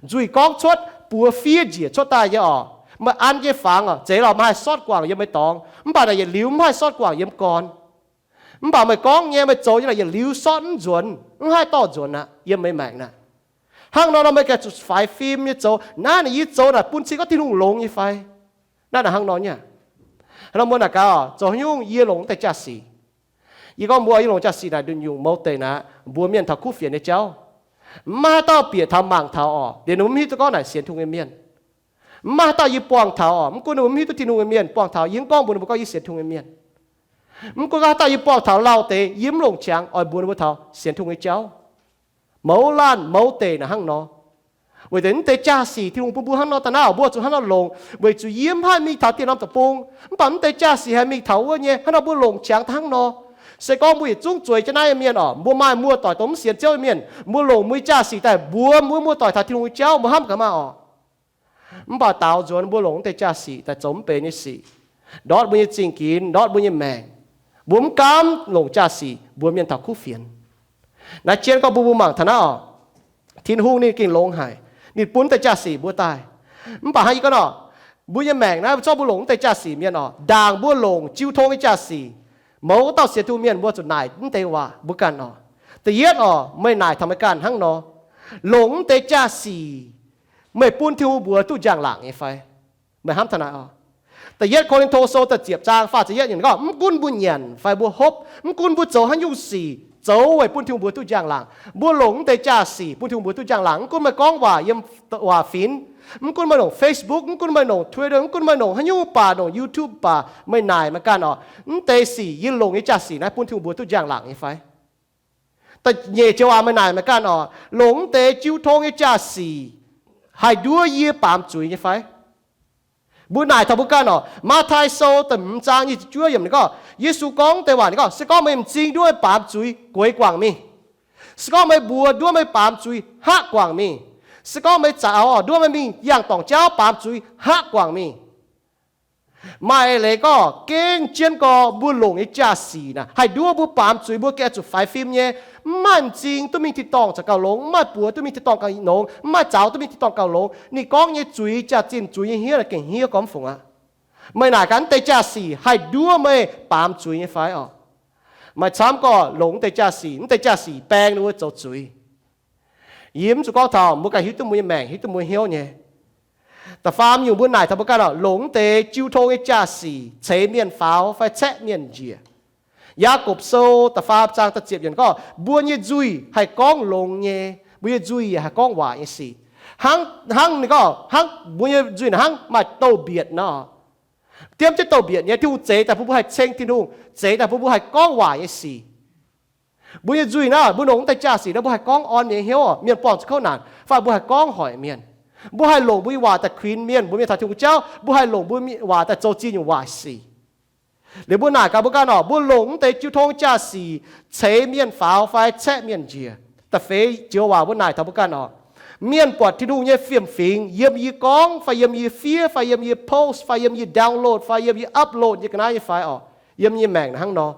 Nzuih gorngv cuotv buoz fiev njiec cuotv daaih nyei oc. Meih an nyei fangx oc, zeiz lorqc meih haih sortv guangc yiem meih dorngx, mv baac naaic yietc liuz mv haih sortv guangc yiem gorn. Mv baac meih gorngv nyei, meih zoux nyei naaic yietc liuz sortv mv nzuonx, mv haih dorh nzuonx aqv yiem meih maengc naaic. Hnangv nor nor meih gengh zuqc faix fim nyei zoux. Naaiv naaic yie zoux naaic bun cing gorngv Tin-Hungh longx nyei fai? Naaiv naaic hnangv nor nyei. Hnangv nor mbuo naaic gaax oc, zoux haaix nyungc yie longc mv deix jaa-sic. Yie gorngv mbuo yie longc jaa-sic naaic nduqc nyungc mouz deic naaic, mbuox mienh taux kuv fienx nyei jauv. Mv maaih haaix dauh bieqc taux mangc taux oc, liuz ninh mbuo mv hiuv duqv gorngv naaic sienx Tin-Hungh nyei mienh. Mv maaih haaix dauh yie buangh taux oc, mv gunv ninh mbuo mv hiuv duqv Tin-Hungh nyei mienh, buangh taux yie mv gorngv mbuox ninh mbuo gorngv yie sienx Tin-Hungh nyei mienh. Mv gunv haaix dauh yie buangh taux lauh deix, yie mv longc qangx oix mbuox ninh mbuo taux sienx Tin-Hungh nyei jauv. Mouz laanh mouz deic naaic hnangv nor. Weic zuqc mv deix jaa-sic Tin-Hungh bun mbuo hnangv nor daaih naaiv oc, mbuo zuqc hnangv nor longc. Weic zuqc yie mv haih mingh taux dieh norm deic-bung, mv baac mv deix jaa-sic haih mingh taux wuov nyei. Hnangv nor mbuo longc qangx hnangv nor. Se gorngv mbuo yietc zungv zueiz jienv naaiv nyei mienh oc, mbuo maaih muoz-doic dongh mv sienx Ziouv nyei mienh, mbuo longc mbuo nyei jaa-sic daaih mbuox mbuo muoz-doic taux Tin-Hungh nyei jauv, mbuo hnamv gaax maah oc. Mv baac daaux nzuonx mbuo longc mv deix jaa-sic daaih zoux mv benx nyei sic, ndortv mbuo nyei zingh ginx, ndortv mbuo nyei maengc. Mbuo mv gaamv longc jaa-sic mbuox mienh taux kuv fienx. Naaiv jienv gorngv bun mbuo mangc taux naaiv oc, Tin-Hungh ninh gengh longx haic. Ninh bun mv deix jaa-sic mbuo daaih. Mv baac hnangv yie gorngv nor, mbuo nyei maengc naaiv zorqv mbuo longc mv deix jaa-sic mienh oc, ndaangc mbuo longc jiu tong nyei jaa-sic. Mouz dauh sienx Tin-Hungh mienh mbuo zuqc naaic mv deix waac mbuo ganh oc. Da'yietv oc, meih naaic taux meih ganh hnangv nor, longc mv deix jaa-sic meih bun Tin-Hungh mbuox duqv njang-laangc nyei fai? Meih hnamv taux naaic oc. Da'yietv Ko^lin^to Sou da'ziepc zaang faah ziepc yietv ninh gorngv, mv gunv mbuo nyanc fai mbuo hopv, mv gunv mbuo zoux haaix nyungc sic, zoux weic bun Tin-Hungh mbuox duqv njang-laangc. Mbuo longc mv deix jaa-sic bun Tin-Hungh mbuox duqv njang-laangc. Mv gunv meih gorngv waac yiem waac-finx, mv gunv meih longc Facebook, mv gunv meih longc Twitter, mv gunv meih longc haaix nyungc baac, longc YouTube baac, meih naaic meih ganh oc, mv deix sic yie longc nyei jaa-sic naaiv bun Tin-Hungh mbuox duqv njang-laangc nyei fai? Da'nyeic joux waac meih naaic meih ganh oc, longc mv deix jiu tong nyei jaa-sic haih nduov yie baamz zuiz nyei fai? Mbuo naaic taux mbuo ganh oc, Matv^tai Sou da'hmz zaang nyic ziepc juov yiemc ninh gorngv, Yesu gorngv deix waac ninh gorngv, se gorngv meih m'zing nduov meih baamz zuiz, gueix guangc mingh. Se gorngv meih mbuox nduov meih baamz zuiz, haqv guangc mingh. Se gorngv meih zaux nduov meih mingh yangh dorngc jauv baamz zuiz, haqv guangc mingh. Maaih leiz gorngv gengh jienv gorx mbuo longc nyei jaa-sic naaic haih nduov mbuo baamz zuiz, mbuo gengh zuqc faix fim nyei. Mv maaih m'zing duqv mingh tin-dorngh zaqc gauh longx, mv maaih buoz duqv mingh tin-dorngh gauh longx, mv maaih zaux duqv mingh tin-dorngh gauh longx. Ninh gorngv nyei zuiz, jaax-zinh zuiz nyei hnyouv gengh hniev gormx fungc aqv. Meih naaic gaax, naaiv deix jaa-sic haih nduov meih baamz zuiz nyei fai oc? Maaih camv gorx longc naaiv deix jaa-sic, naaiv deix jaa-sic baeng ninh mbuo zoux zuiz. Yie mv zuqc gorngv taux, mbuo ganh hiuv duqv mbuo nyei maengc, hiuv duqv mbuo hnyouv nyei. Da'faam nyungc mbuo naaic taux mbuo ganh oc, longc naaiv deix jiu tong nyei jaa-sic ceix mienh faaux fai caeqv mienh njiec. Yaagorpc Sou da'faam zaang da'ziepc yiemc gorngv, mbuo nyei nzuih haih gorngv longx nyei, mbuo nyei nzuih yaac haih gorngv waaic nyei sic. Hnangv, hnangv ninh gorngv, hnangv mbuo nyei nzuih naaic hnangv maaih douz-mbietc nor. Diemv jienv douz-mbietc nyei, Tin-Hungh zeix daaih bun mbuo haih ceng Tin-Hungh, zeix daaih bun mbuo haih gorngv waaic nyei sic. Mbuo nyei nzuih naaic, mbuo longc naaiv deix jaa-sic naaic, mbuo haih gorngv orn mienh hnyouv oc, mienh buangh zuqc kouv naanc, fai mbuo haih gorngv hoic mienh. Mbuo haih longc mbuo nyei waac daaih kuinx mienh, mbuo mienh taux Tin-Hungh jauv, mbuo haih longc mbuo nyei waac daaih zoux ziex nyungc waaic sic. Liuz mbuo naaic gaax mbuo ganh oc, mbuo longc naaiv deix jiu tong jaa-sic ceix mienh faaux fai caeqv mienh njiec. Da'feix joux waac mbuo naaic taux mbuo ganh oc, mienh buatc Tin-Hungh nyei fiem-fingx yiem yie gorngv fai yiem yie fiev fai yiem yie post fai yiem yie download fai yiem yie upload nyei ga'naaiv nyei fai oc, yiem yie maengc hnangv nor.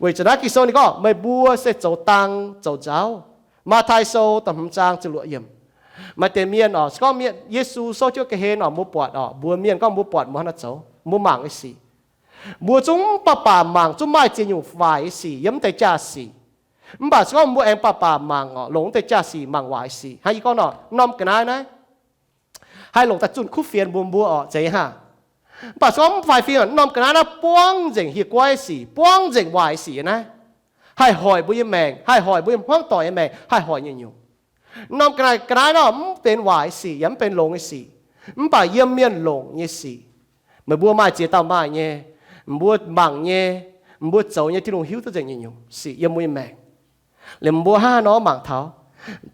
Weic zuqc naaiv Ging-Sou ninh gorngv, meih mbuo se zoux dang zoux nzauv. Matv^tai Sou da'hmz zaang ziepc luoqc yiemc. Maaih deix mienh oc, se gorngv mienh, Yesu souv jienv ga'hlen oc, mbuo buatc oc, mbuox mienh gorngv mbuo buatc mbuo hnangv naaiv zoux, mbuo mangc nyei sic. Mbuo zungv mv baac baac mangc, zungv maaih ziex nyungc waaic nyei sic yiem naaiv deix jaa-sic. Mv baac se gorngv mbuo aengx baac baac mangc oc, longc naaiv deix jaa-sic mangc waaic sic. Hnangv yie gorngv nor, norm ga'naaiv naaiv haih longc daaih zunh kuv fienx mbuox mbuo oc, zeiz haav. Mv baac se gorngv mv faix fim, norm ga'naaiv naaiv buangv nzengc hieh guaiv sic, buangv nzengc waaic sic naaiv, haih hoic mbuo nyei maengc, haih hoic mbuo nyei hmuangv doic nyei maengc, haih hoic nyungc-nyungc. Norm ga'naaiv, ga'naaiv nor mv benx waaic sic yaac mv benx longx nyei sic, mv baac yiem mienh longc nyei sic. Meih mbuo maaih ziex dauh maaih nyei, mbuo mangc nyei, mbuo zoux nyei, Tin-Hungh hiuv duqv nzengc nyungc-nyungc sic yiem mbuo nyei maengc. Liemh mbuo hnangv haaix nor mangc taux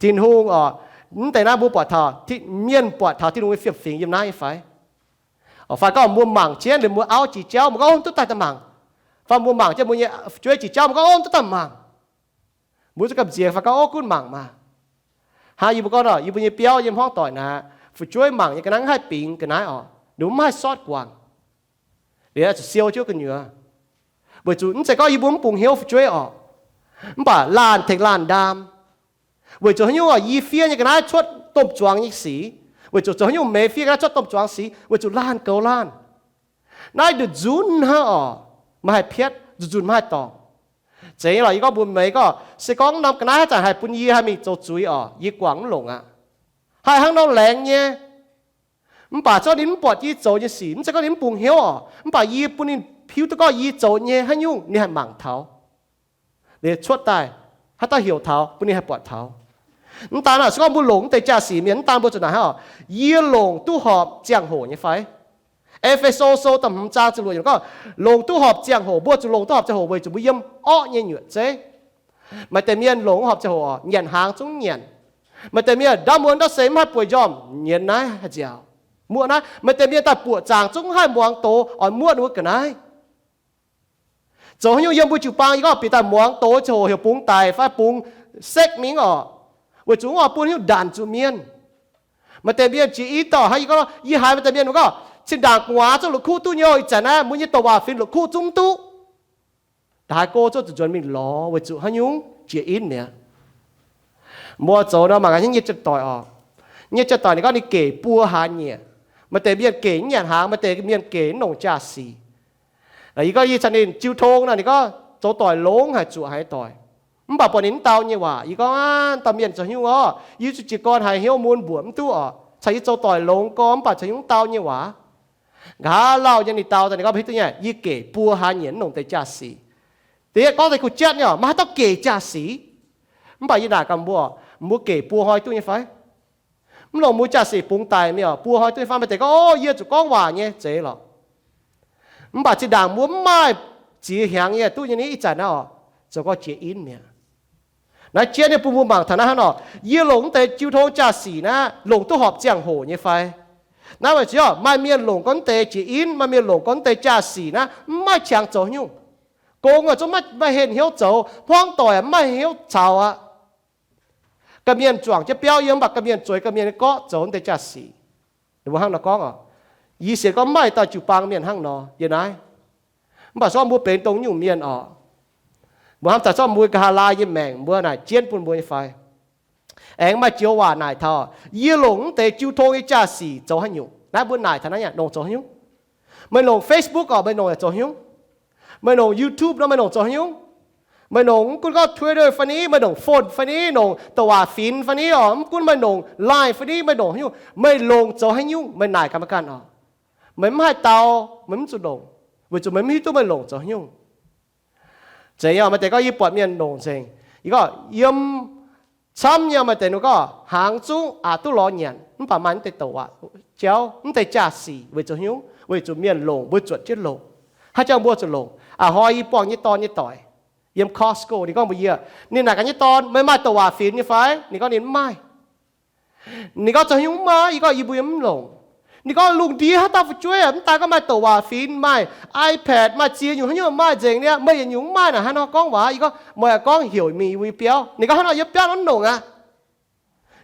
Tin-Hungh oc, mv deix naaiv mbuo buatc taux, mienh buatc taux Tin-Hungh nyei fiem-fingx yiem naaiv nyei fai? Fai gorngv mbuo mangc jienv liemh mbuo auv jiex jauv, mbuo gorngv, Ov, duqv daaih daaih mangc. Fai mbuo mangc jienv mbuo nyei fu'jueiv jiex jauv, mbuo gorngv, Ov, duqv daaih mangc. Mbuo zungv gamh nziex fai gorngv, Ov, gunv mangc maah. Hnangv yie mbuo gorngv nor, yie mbuo nyei biauv yiem hmuangv doic naaic, fu'jueiv mangc nyei ga'naaiv haih bingx ga'naaiv oc, ninh mv haih sortv guangc. Liuz zuqc siou jienv gu'nyuoz. Weic zuqc mv zeiz gorngv yie mbuo mv bungx hnyouv fu'jueiv oc, mv baac laanh tengx laanh ndaam. Weic zuqc haaix nyungc oc, yie fiev nyei ga'naaiv cuotv domh zuangx nyei sic. Weic zuqc zoux haaix nyungc meih fiev ga'naaiv cuotv domh zuangx sic? Weic zuqc laanh goux laanh. Naaiv nduqc nzunc hnangv oc, maiv haih piatv, nzunc nzunc maiv haih dorngc. Zeiz nyei lorqc, yie gorngv mbuox meih gorngv, se gorngv norm ga'naaiv haaix zanc haih bun yie haih mingh zoux zuiz oc, yie guangc mv longc aqv. Haih hnangv nor laengz nyei. Mv baac zorqv ninh mv buatc yie zoux nyei sic, mv zeiz gorngv ninh mv bungx hnyouv oc, mv baac yie bun ninh hiuv duqv gorngv yie zoux nyei haaix nyungc ninh haih mangc taux. Liuz cuotv daaih, haaix dauh heuc taux, bun ninh haih buatc taux. Mv daan naaic, se gorngv mbuo longc mv deix jaa-sic mienh, mv daan mbuo zuqc naaic hnangv oc, yie longc duqv horpc ziangh hoc nyei fai? E^fe^so Sou da'hmz zaang ziepc luoqc yiemc gorngv, longc duqv horpc ziangh hoc, mbuo zuqc longc duqv horpc ziangh hoc weic zuqc mbuo yiem orqv nyei nyuoqc zeiv. Maaih deix mienh longc horpc ziangh hoc oc, nyanc hnaangx zungv nyanc. Maaih deix mienh ndaamv muonz ndau se mv haih bueix njormh, nyienz naaiv haih nziaauc, muoqv naaiv. Maaih deix mienh daaih buoqc zaangc zungv mv haih muangx doz oix muoqv ninh mbuo ga'naaiv. Zoux haaix nyungc yiem mbuo jiu-baang yie gorngv bieqc daaih muangx doz ziangh hoc heuc bungx daic fai bungx sekv mingh oc, weic zuqc mv oix bun haaix nyungc ndanc zuqc mienh. Maaih deix mienh jiex in dauh hnangv yie gorngv, yie haiz maaih deix mienh gorngv, zinh ndaangc gu'nguaaz zungv la'kuqv duqv nyei, ih zanc naaiv mbuo nyei douc waac fingx la'kuqv zungv mv duqv. Ndongc haaix go zungv zuqc nzuonx mingh lorz weic zuqc haaix nyungc jiex in mi'aqv. Mbuo zoux nor mangc gaax nyei jiex doic oc. Nyei jiex doic ninh gorngv ninh gec buo hlaax nyieqc. Maaih deix mienh gec mv nyanc hnaangx, maaih deix mienh gec mv longc jaa-sic. Yie gorngv yie caux ninh jiu tong nor, ninh gorngv zoux doic longx haic, zuqc haiz doic. Mv baac buatc ninh mv dau nyei waac, yie gorngv, Aav, dauh mienh zoux haaix nyungc orq? Yie zuqc jiez gorn haiz hnyouv mun mbuoqc mv duqv oc. Caux yie zoux doic longx gorx mv baac zoux haaix nyungc mv dau nyei waac. Nqa'haav lauh nyei ninh dau daaih ninh gorngv, Hiuv duqv nyei, yie gec buo hlaax nyieqc mv longc deix jaa-sic. Da'yietv gorngv deix kuh jatv nyei oc, maiv haaix dauh gec jaa-sic. Mv baac yie naaic gaax mbuo, mbuo gec buo hnoi duqv nyei fai? Mv longc mbuo jaa-sic bungx daic mingh oc, buo hnoi duqv nyei fai? Maaih deix gorngv, Ov, yie zuqc gorngv waac nyei, zeiz lorqc. Mv baac zinh ndaangc mbuo mv maaih ziex hnyangx nyei duqv nyei, ih zanc naaiv oc, zoux gorngv jiex in mi'aqv. Naaiv jienv nyei bun mbuo mangc taux naaiv hnangv nor, yie longc mv deix jiu tong jaa-sic naaiv longc duqv horpc ziangh hoc nyei fai? Naaiv weic zuqc maaih mienh longc gorngv deix jiex in, maaih mienh longc gorngv deix jaa-sic naaiv mv maaih qangx zoux haaix nyungc. Gong aac zungv maiv henh hnyouv zoux, hmuangv doic mv maaih hnyouv caux aqv. Ga'mienh zuangx jienv biauv yiem, mv baac ga'mienh zueiz ga'mienh nyei gorqv zoux deix jaa-sic. Ninh mbuo hnangv nor gorngv oc. Yie sienx gorngv mv maaih dauh jiu-baang mienh hnangv nor yiem naaiv. Mv baac se gorngv mbuo benx dongh nyungc mienh oc, mbuo hnamv daaih se gorngv mbuo nqa'haav laai nyei maengc mbuo naaic jienv bun mbuo nyei fai? Aengx maaih joux waac naaic taux, yie longc mv deix jiu tong nyei jaa-sic zoux haaix nyungc? Naaiv mbuo naaic taux naaiv nyungc, longc zoux haaix nyungc? Meih longc Facebook nor, meih longc zoux haaix nyungc? Meih longc YouTube nor, meih longc zoux haaix nyungc? Meih longc mv gunv gorngv Twitter fai ni, meih longc phone fai ni, longc douc waac finx fai ni oc, mv gunv meih longc Line fai ni, meih longc haaix nyungc, meih longc zoux haaix nyungc? Meih naaic ganh maiv ganh oc. Meih mv haih dau, meih mv zuqc longc, weic zuqc meih mv hiuv duqv meih longc zoux haaix nyungc. Zeiz nyei, maaih deix gorngv yie buatc mienh longc nzengc. Yie gorngv yiem camv nyei, maaih deix ninh gorngv hnaangx zungv aqc duqv lorz nyanc, mv baac maaih mv deix douc waac jauv, mv deix jaa-sic weic zuqc haaix nyungc? Weic zuqc mienh longc, mbuo zuotc jienv longc. Haaix jangx mbuo zuqc longc? A'hnoi yie buangh nyei dorn nyei doic yiem Costco, ninh gorngv mbuox yie, ninh naaic gaax nyei dorn, meih maaih douc waac finx nyei fai? Ninh gorngv ninh mv maaih. Ninh gorngv zoux haaix nyungc mv maaih? Yie gorngv yie mbuo yiem mv longc. Ninh gorngv lungh ndiev haaix dauh fu'jueiv mv daaih gorngv maaih douc waac finx, maaih iPad, maaih ziex nyungc haaix nyungc maaih nzengc niaa, meih yietc nyungc mv maaih naaic, haaix nor gorngv waac? Yie gorngv meih gorngv heuc mingh yie mbuo nyei biauv. Ninh gorngv haaix nor yiem biauv nor mv longc aqv.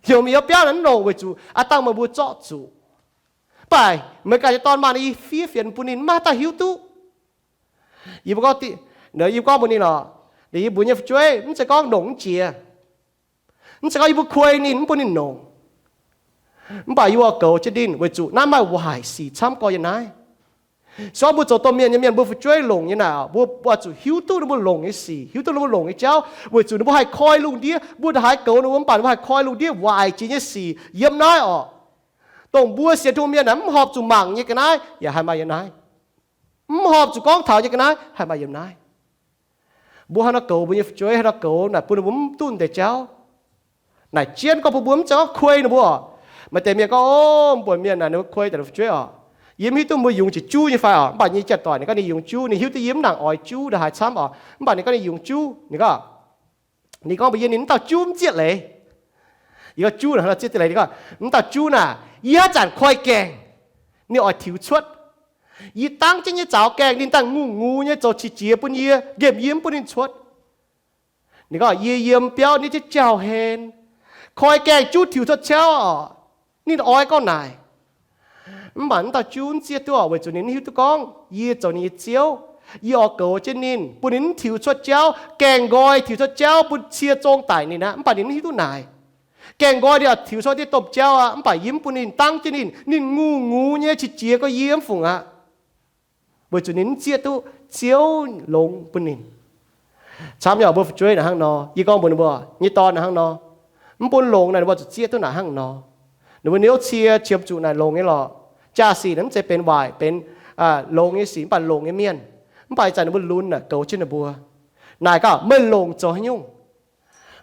Heuc mingh yiem biauv naaic mv longc weic zuqc aav dangh meih mbuo zorqv zuqc. Mv baac meih ganh nyei dorn maaih nor, yie fiev fienx bun ninh, mv maaih dauh hiuv duqv. Yie mbuo gorngv, yie mbuo gorngv mbuox ninh lorqc, yie mbuo nyei fu'jueiv mv zeiz gorngv longc mv jiex, mv zeiz gorngv yie mbuo kuei ninh mv bun ninh longc. Mv baac yie mbuo goux jienv ninh weic zuqc naaiv maaih waaic sic camv gorx yiem naaiv. Se gorngv mbuo zoux domh mienh nyei mienh, mbuo fu'jueiv longc nyei naaic, mbuo oix zuqc hiuv duqv ninh mbuo longc nyei sic, hiuv duqv ninh mbuo longc nyei jauv, weic zuqc ninh mbuo haih koi lungh ndiev. Mbuo ndongc haaix goux ninh mbuo mv baac ninh mbuo haih koi lungh ndiev waaic jiex nyei sic yiem naaiv oc. Dongh mbuo sienx Tin-Hungh mienh naaic mv horpc zuqc mangc nyei ga'naaiv yaac haih maaih yiem naaiv. Mv horpc zuqc gorngv taux nyei ga'naaiv haih maaih yiem naaiv. Mbuo haaix nor goux mbuo nyei fu'jueiv, haaix nor goux naaic bun ninh mbuo mv duqv deix jauv. Naaic jienv gorngv bun mbuo mv zeiz gorngv kuei ninh mbuo oc. Maaih deix mienh gorngv, o, mv buonc mienh naaic ninh mbuo kuei daaih ninh fu'jueiv oc. Yie mv hiuv duqv mbuo yungz jiex juv nyei fai oc. Mv baac yie nyei janx-doic ninh gorngv ninh yungz juv, ninh hiuv duqv yie mv nangc oix juv ndongc haaix camv oc. Mv baac ninh gorngv ninh yungz juv, ninh gorngv, ninh gorngv mbuox yie ninh mv dauh juv mv zieqv leiz. Yie gorngv juv naaic hnangv nor zieqv duqv leiz? Ninh gorngv mv dauh juv naaic, yie haaix zanc koi gaengh, ninh oix tiux cuotv. Yie dangv jienv nyei zaux gaengh, ninh dangh ngungh ngux nyei zoux qiex jiez bun yie, nqemh yie mv bun ninh cuotv. Ninh gorngv yie yiem biauv nyei jienv jauv-hlen, koi gaengh juv tiux cuotv ciauv oc. Ninh oix gorngv naaic. Mv baac mv dauh juv mv zieqv duqv oc, weic zuqc ninh mv hiuv duqv gorngv yie zoux ninh nyei Ziouv. Yie oix goux jienv ninh, bun ninh mv tiux cuotv jauv, gaengh nqoi tiux cuotv jauv bun cie zong daic ninh aqv. Mv baac ninh mv hiuv duqv naaic. Gaengh nqoi ninh oix tiux cuotv dieh domh jauv aqv, mv baac yie mv bun ninh, dangv jienv ninh, ninh ngungh ngux nyei qiex jiez gorngv yie mv fungc aqv. Weic zuqc ninh mv zieqv duqv Ziouv longx bun ninh. Camv nyei oc, mbuo fu'jueiv naaic hnangv nor. Yie gorngv mbuox ninh mbuo nyei dorn naaic hnangv nor. Mv bun longx naaic ninh mbuo zuqc zieqv duqv naaic hnangv nor. Ninh mbuo niouv cie qiemx zuqc naaic longx nyei lorqc. Jaa-sic naaic mv zeiz benx waaic, benx longx nyei sic, mv baac longx nyei mienh. Mv baac ih zanc ninh mbuo lunx naaic goux jienv ninh mbuo. Naaic gaax meih longc zoux haaix nyungc?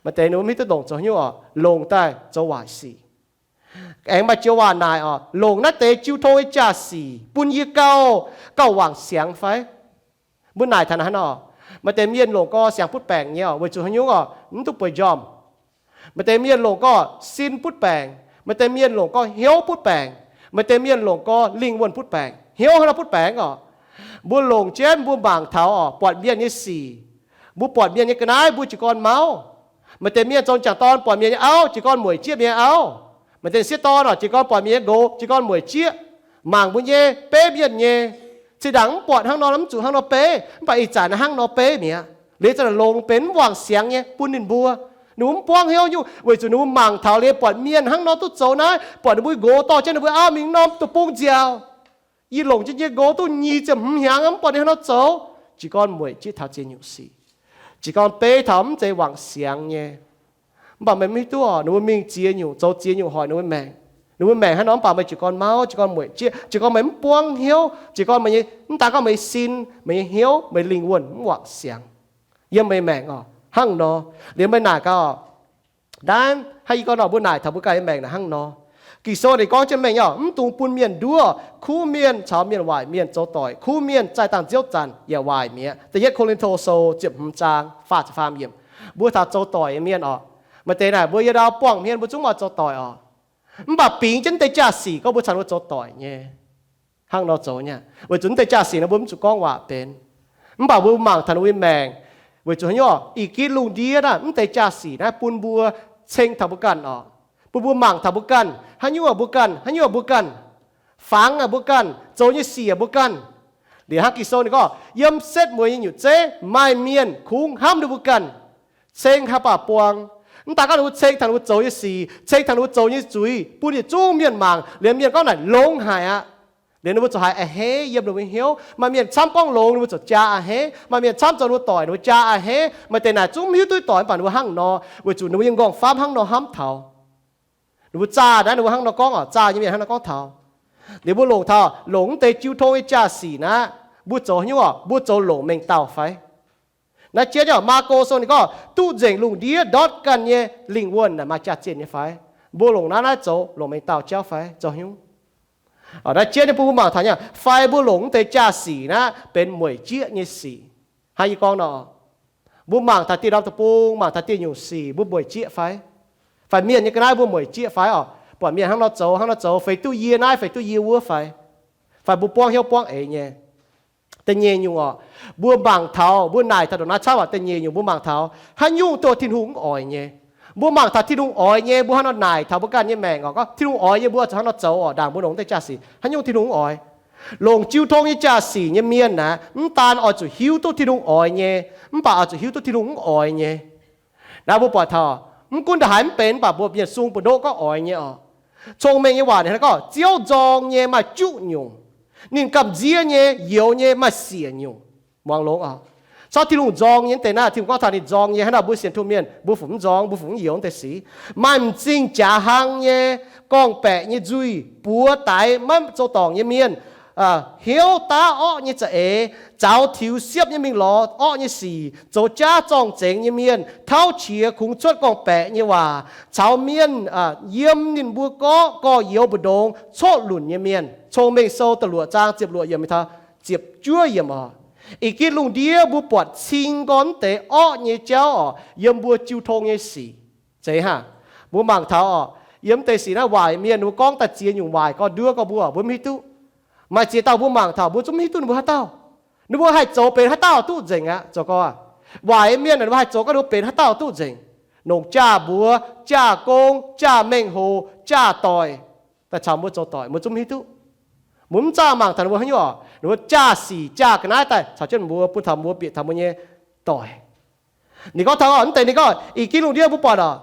Maaih deix ninh mbuo mv hiuv duqv longc zoux haaix nyungc oc, longc daaih zoux waaic sic. Aengx maaih joux waac naaic oc, longc naaiv deix jiu tong nyei jaa-sic bun yie gauh, gauh wangc siangx fai? Mbuo naaic taux naaic hnangv nor, maaih deix mienh longc gorx siangx butv baengc nyei oc, weic zuqc haaix nyungc oc, mv duqv bueix njormh. Maaih deix mienh longc gorx sin butv baengc, maaih deix mienh longc gorx hnyouv butv baengc, maaih deix mienh longc gorx lingh wuonh butv baengc. Hnyouv hnangv nor butv baengc oc. Mbuo longc jienv mbuo mangc taux oc, buatc mienh nyei sic, mbuo buatc mienh nyei ga'naaiv mbuo jiez gorn mauv. Maaih deix mienh zoux jangc dorn buatc mienh nyei auv jiez gorn mueic jieqv mienh nyei auv. Maaih deix sieqv dorn oc, jiez gorn buatc mienh nyei nqox jiez gorn mueic jieqv. Mangc mbuo nyei beiv mienh nyei, zinh ndaangc mv buatc hnangv nor, mv zuqc hnangv nor beiv, mv baac ih zanc hnangv nor beiv mi'aqv. Liuz zanc longx benx mv wangc siangx nyei bun ninh mbuo. Ninh mbuo mv buangv hnyouv nyungc, weic zuqc ninh mbuo mangc taux liuz buatc mienh hnangv nor duqv zoux naaiv, buatc ninh mbuo nqox dorh jienv ninh mbuo auv mingh norm deic-bung nziaauc. Yie longc jienv yie nqox duqv nyic ziepc hmz hnyangx, mv buatc ninh hnangv nor zoux. Jiez gorn mueic jieqv taux ziex nyungc sic. Jiez gorn beiv taux mv zeiz wangc siangx nyei. Mv baac meih mv hiuv duqv oc, ninh mbuo mingh ziex nyungc, zoux ziex nyungc hoic ninh mbuo maengc. Ninh mbuo maengc hnangv nor mv baac meih jiez gorn mauv, jiez gorn mueic jieqv, jiez gorn meih mv buangv hnyouv, jiez gorn meih nyei, mv daan gorngv meih sin, meih nyei hnyouv, meih lingh wuonh mv wangc siangx yiem meih maengc oc. Hnangv nor, liuz meih naaic gaax oc, naaiv hnangv yie gorngv nor, mbuo naaic taux mbuo ganh nyei maengc naaic hnangv nor. Ging-Sou ninh gorngv jienv mengh nyei oc, mv dungx bun mienh nduov. Kuv mienh caux mienh waaic mienh zoux doic. Kuv mienh zaih dangh nziouv zanc yaac waaic mi'aqv. Da'yietv Ko^lin^to Sou ziepc hmz zaang faah ziepc faam yiemc. Mbuo taux zoux doic nyei mienh oc, maaih deix naaic mbuo yiem ndau buangh hmien mbuo zungv maiv zoux doic oc. Mv baac bingx jienv naaiv deix jaa-sic gorngv mbuo caux ninh mbuo zoux doic nyei. Hnangv nor zoux nyei, weic zuqc naaiv deix jaa-sic naaiv mbuo mv zuqc gorngv waac benx. Mv baac mbuo mangc taux ninh mbuo nyei maengc, weic zuqc haaix nyungc orqc? Ih gitv lungh ndiev naaiv, naaiv deix jaa-sic naaiv bun mbuo ceng taux mbuo ganh orqc. Bun mbuo mangc taux mbuo ganh, haaix nyungc mbuo ganh, haaix nyungc mbuo ganh, fangx mbuo ganh, zoux nyei sic mbuo ganh. Liuz hnangv Ging-Sou ninh gorngv, yiem setv mueiz nyei nyutc zeiv maaih mienh kungx hnamv ninh mbuo ganh, ceng haaix baac buang. Mv daaih gorngv ninh mbuo ceng taux ninh mbuo zoux nyei sic, ceng taux ninh mbuo zoux nyei zuiz bun yietc zungv mienh mangc, liuz mienh gorngv naaic longx haic aqv. Liuz ninh mbuo ziouc haiz a'hneiv yiem ninh mbuo hnyouv. Maaih mienh camv gorngv longx, ninh mbuo ziouc jaa a'hneiv. Maaih mienh camv zoux ninh mbuo doic, ninh mbuo jaa a'hneiv. Maaih deix naaic zungv mv hiuv duqv doic, mv baac ninh mbuo hnangv nor, weic zuqc ninh mbuo nyei nqorngv-famv hnangv nor hnamv taux. Ninh mbuo zaah naaiv, ninh mbuo hnangv nor gorngv orqc, zaah nyei mienh hnangv nor gorngv taux. Liuz mbuo longc taux, longc mv deix jiu tong nyei jaa-sic naaiv, mbuo zoux haaix nyungc orqc? Mbuo zoux longc mengh dauh fai? Naaiv jienv nyei Maako Sou ninh gorngv, duqv nzengc lungh ndiev ndortv ganh nyei lingh wuonh naaic maaih jaax-zinh nyei fai? Mbuo longc naaiv, naaiv zoux longc mengh dauh jauv fai zoux haaix nyungc? Naaiv jienv nyei bun mbuo mangc taux nyei, fai mbuo longc mv deix jaa-sic naaiv benx mueic jieqv nyei sic. Hnangv yie gorngv nor, mbuo mangc taux dieh norm deic-bung, mangc taux dieh nyungc sic mbuo mueic jieqv fai? Fai mienh nyei ga'naaiv mbuo mueic jieqv fai orqc? Buatc mienh hnangv nor zoux, hnangv nor zoux, feix duqv yie naaiv, feix duqv yie wuov fai? Fai mbuo buangv hnyouv buangv eix nyei? Da'nyeic nyungc orqc, mbuo mangc taux, mbuo naaic taux ndongc naaiv camv orqc, da'nyeic nyungc mbuo mangc taux haaix nyungc duqv Tin-Hungh mv oix nyei. Mbuo mangc taux Tin-Hungh oix nyei, mbuo hnangv nor naaic taux mbuo ganh nyei maengc orqc, gorngv Tin-Hungh oix nyei mbuo zuqc hnangv nor zoux orqc, ndaangc mbuo longc deix jaa-sic. Haaix nyungc Tin-Hungh mv oix? Longc jiu tong nyei jaa-sic nyei mienh naaic, mv daan oix zuqc hiuv duqv Tin-Hungh oix nyei, mv baac oix zuqc hiuv duqv Tin-Hungh mv oix nyei. Naaiv mbuo buatc taux, mv gunv ndongc haaix mv benx, mv baac mbuo mienh sung mbu'ndoqv gorngv oix nyei orqc. Cong-mengh nyei waac ninh gorngv, Ziouv nzorng nyei maaih juqv nyungc, ninh gamh nziev nyei youx nyei maaih siec nyungc. Muangx longx oc. Corc Tin-Hungh nzorng nyei deix naaiv, Tin-Hungh gorngv taux ninh nzorng nyei, hnangv naaic mbuo sienx Tin-Hungh mienh mbuo fungc mv nzorng, mbuo fungc mv youx deix sic. Maaih m'zing jaax hlang nyei, gorngv-baeqc nyei nzuih, buoz daix maiv zoux dorngc nyei mienh, hnyouv daav orqv nyei za'eix, zaux tiux siepv nyei mingh lorz orqv nyei sic, zoux jaav zorng-zengx nyei mienh, tauv qiex kungx cuotv gorngv-baeqc nyei waac, caux mienh yiem ninh mbuo gorqv gorx-youz mbu'ndongx coqv lunc nyei mienh. Cong-Mengh Sou da'luoqc zaang ziepc luoqc yiemc taux ziepc juov yiemc oc. Ih gitv lungh ndiev mbuo buatc cing gorn mv deix orqv nyei jauv oc, yiem mbuo jiu tong nyei sic. Zeiz hnangv, mbuo mangc taux oc, yiem mv deix sic naaiv waaic mienh ninh mbuo gorngv daaih ziex nyungc waaic gorn nduov gorngv mbuo, mbuo mv hiuv duqv. Maaih ziex dauh mbuo mangc taux mbuo zungv mv hiuv duqv ninh mbuo haaix dauh. Ninh mbuo haih zoux benx haaix dauh duqv nzengc aqv. Zoux gorngv waaic mienh ninh mbuo haih zoux gorngv ninh mbuo benx haaix dauh duqv nzengc. Nongc jaa-mbuox, jaa-gong, jaa-mengh hoc, jaa-doic, daaih caux mbuo zoux doic, mbuo zungv mv hiuv duqv. Mbuo mv zaah mangc taux ninh mbuo haaix nyungc oc. Ninh mbuo jaa-sic jaa ga'naaiv daaih caux jienv mbuo, bun taux mbuo bieqc taux mbuo nyei doic. Ninh gorngv taux mv deix, ninh gorngv ih gitv lungh ndiev mbuo buatc oc,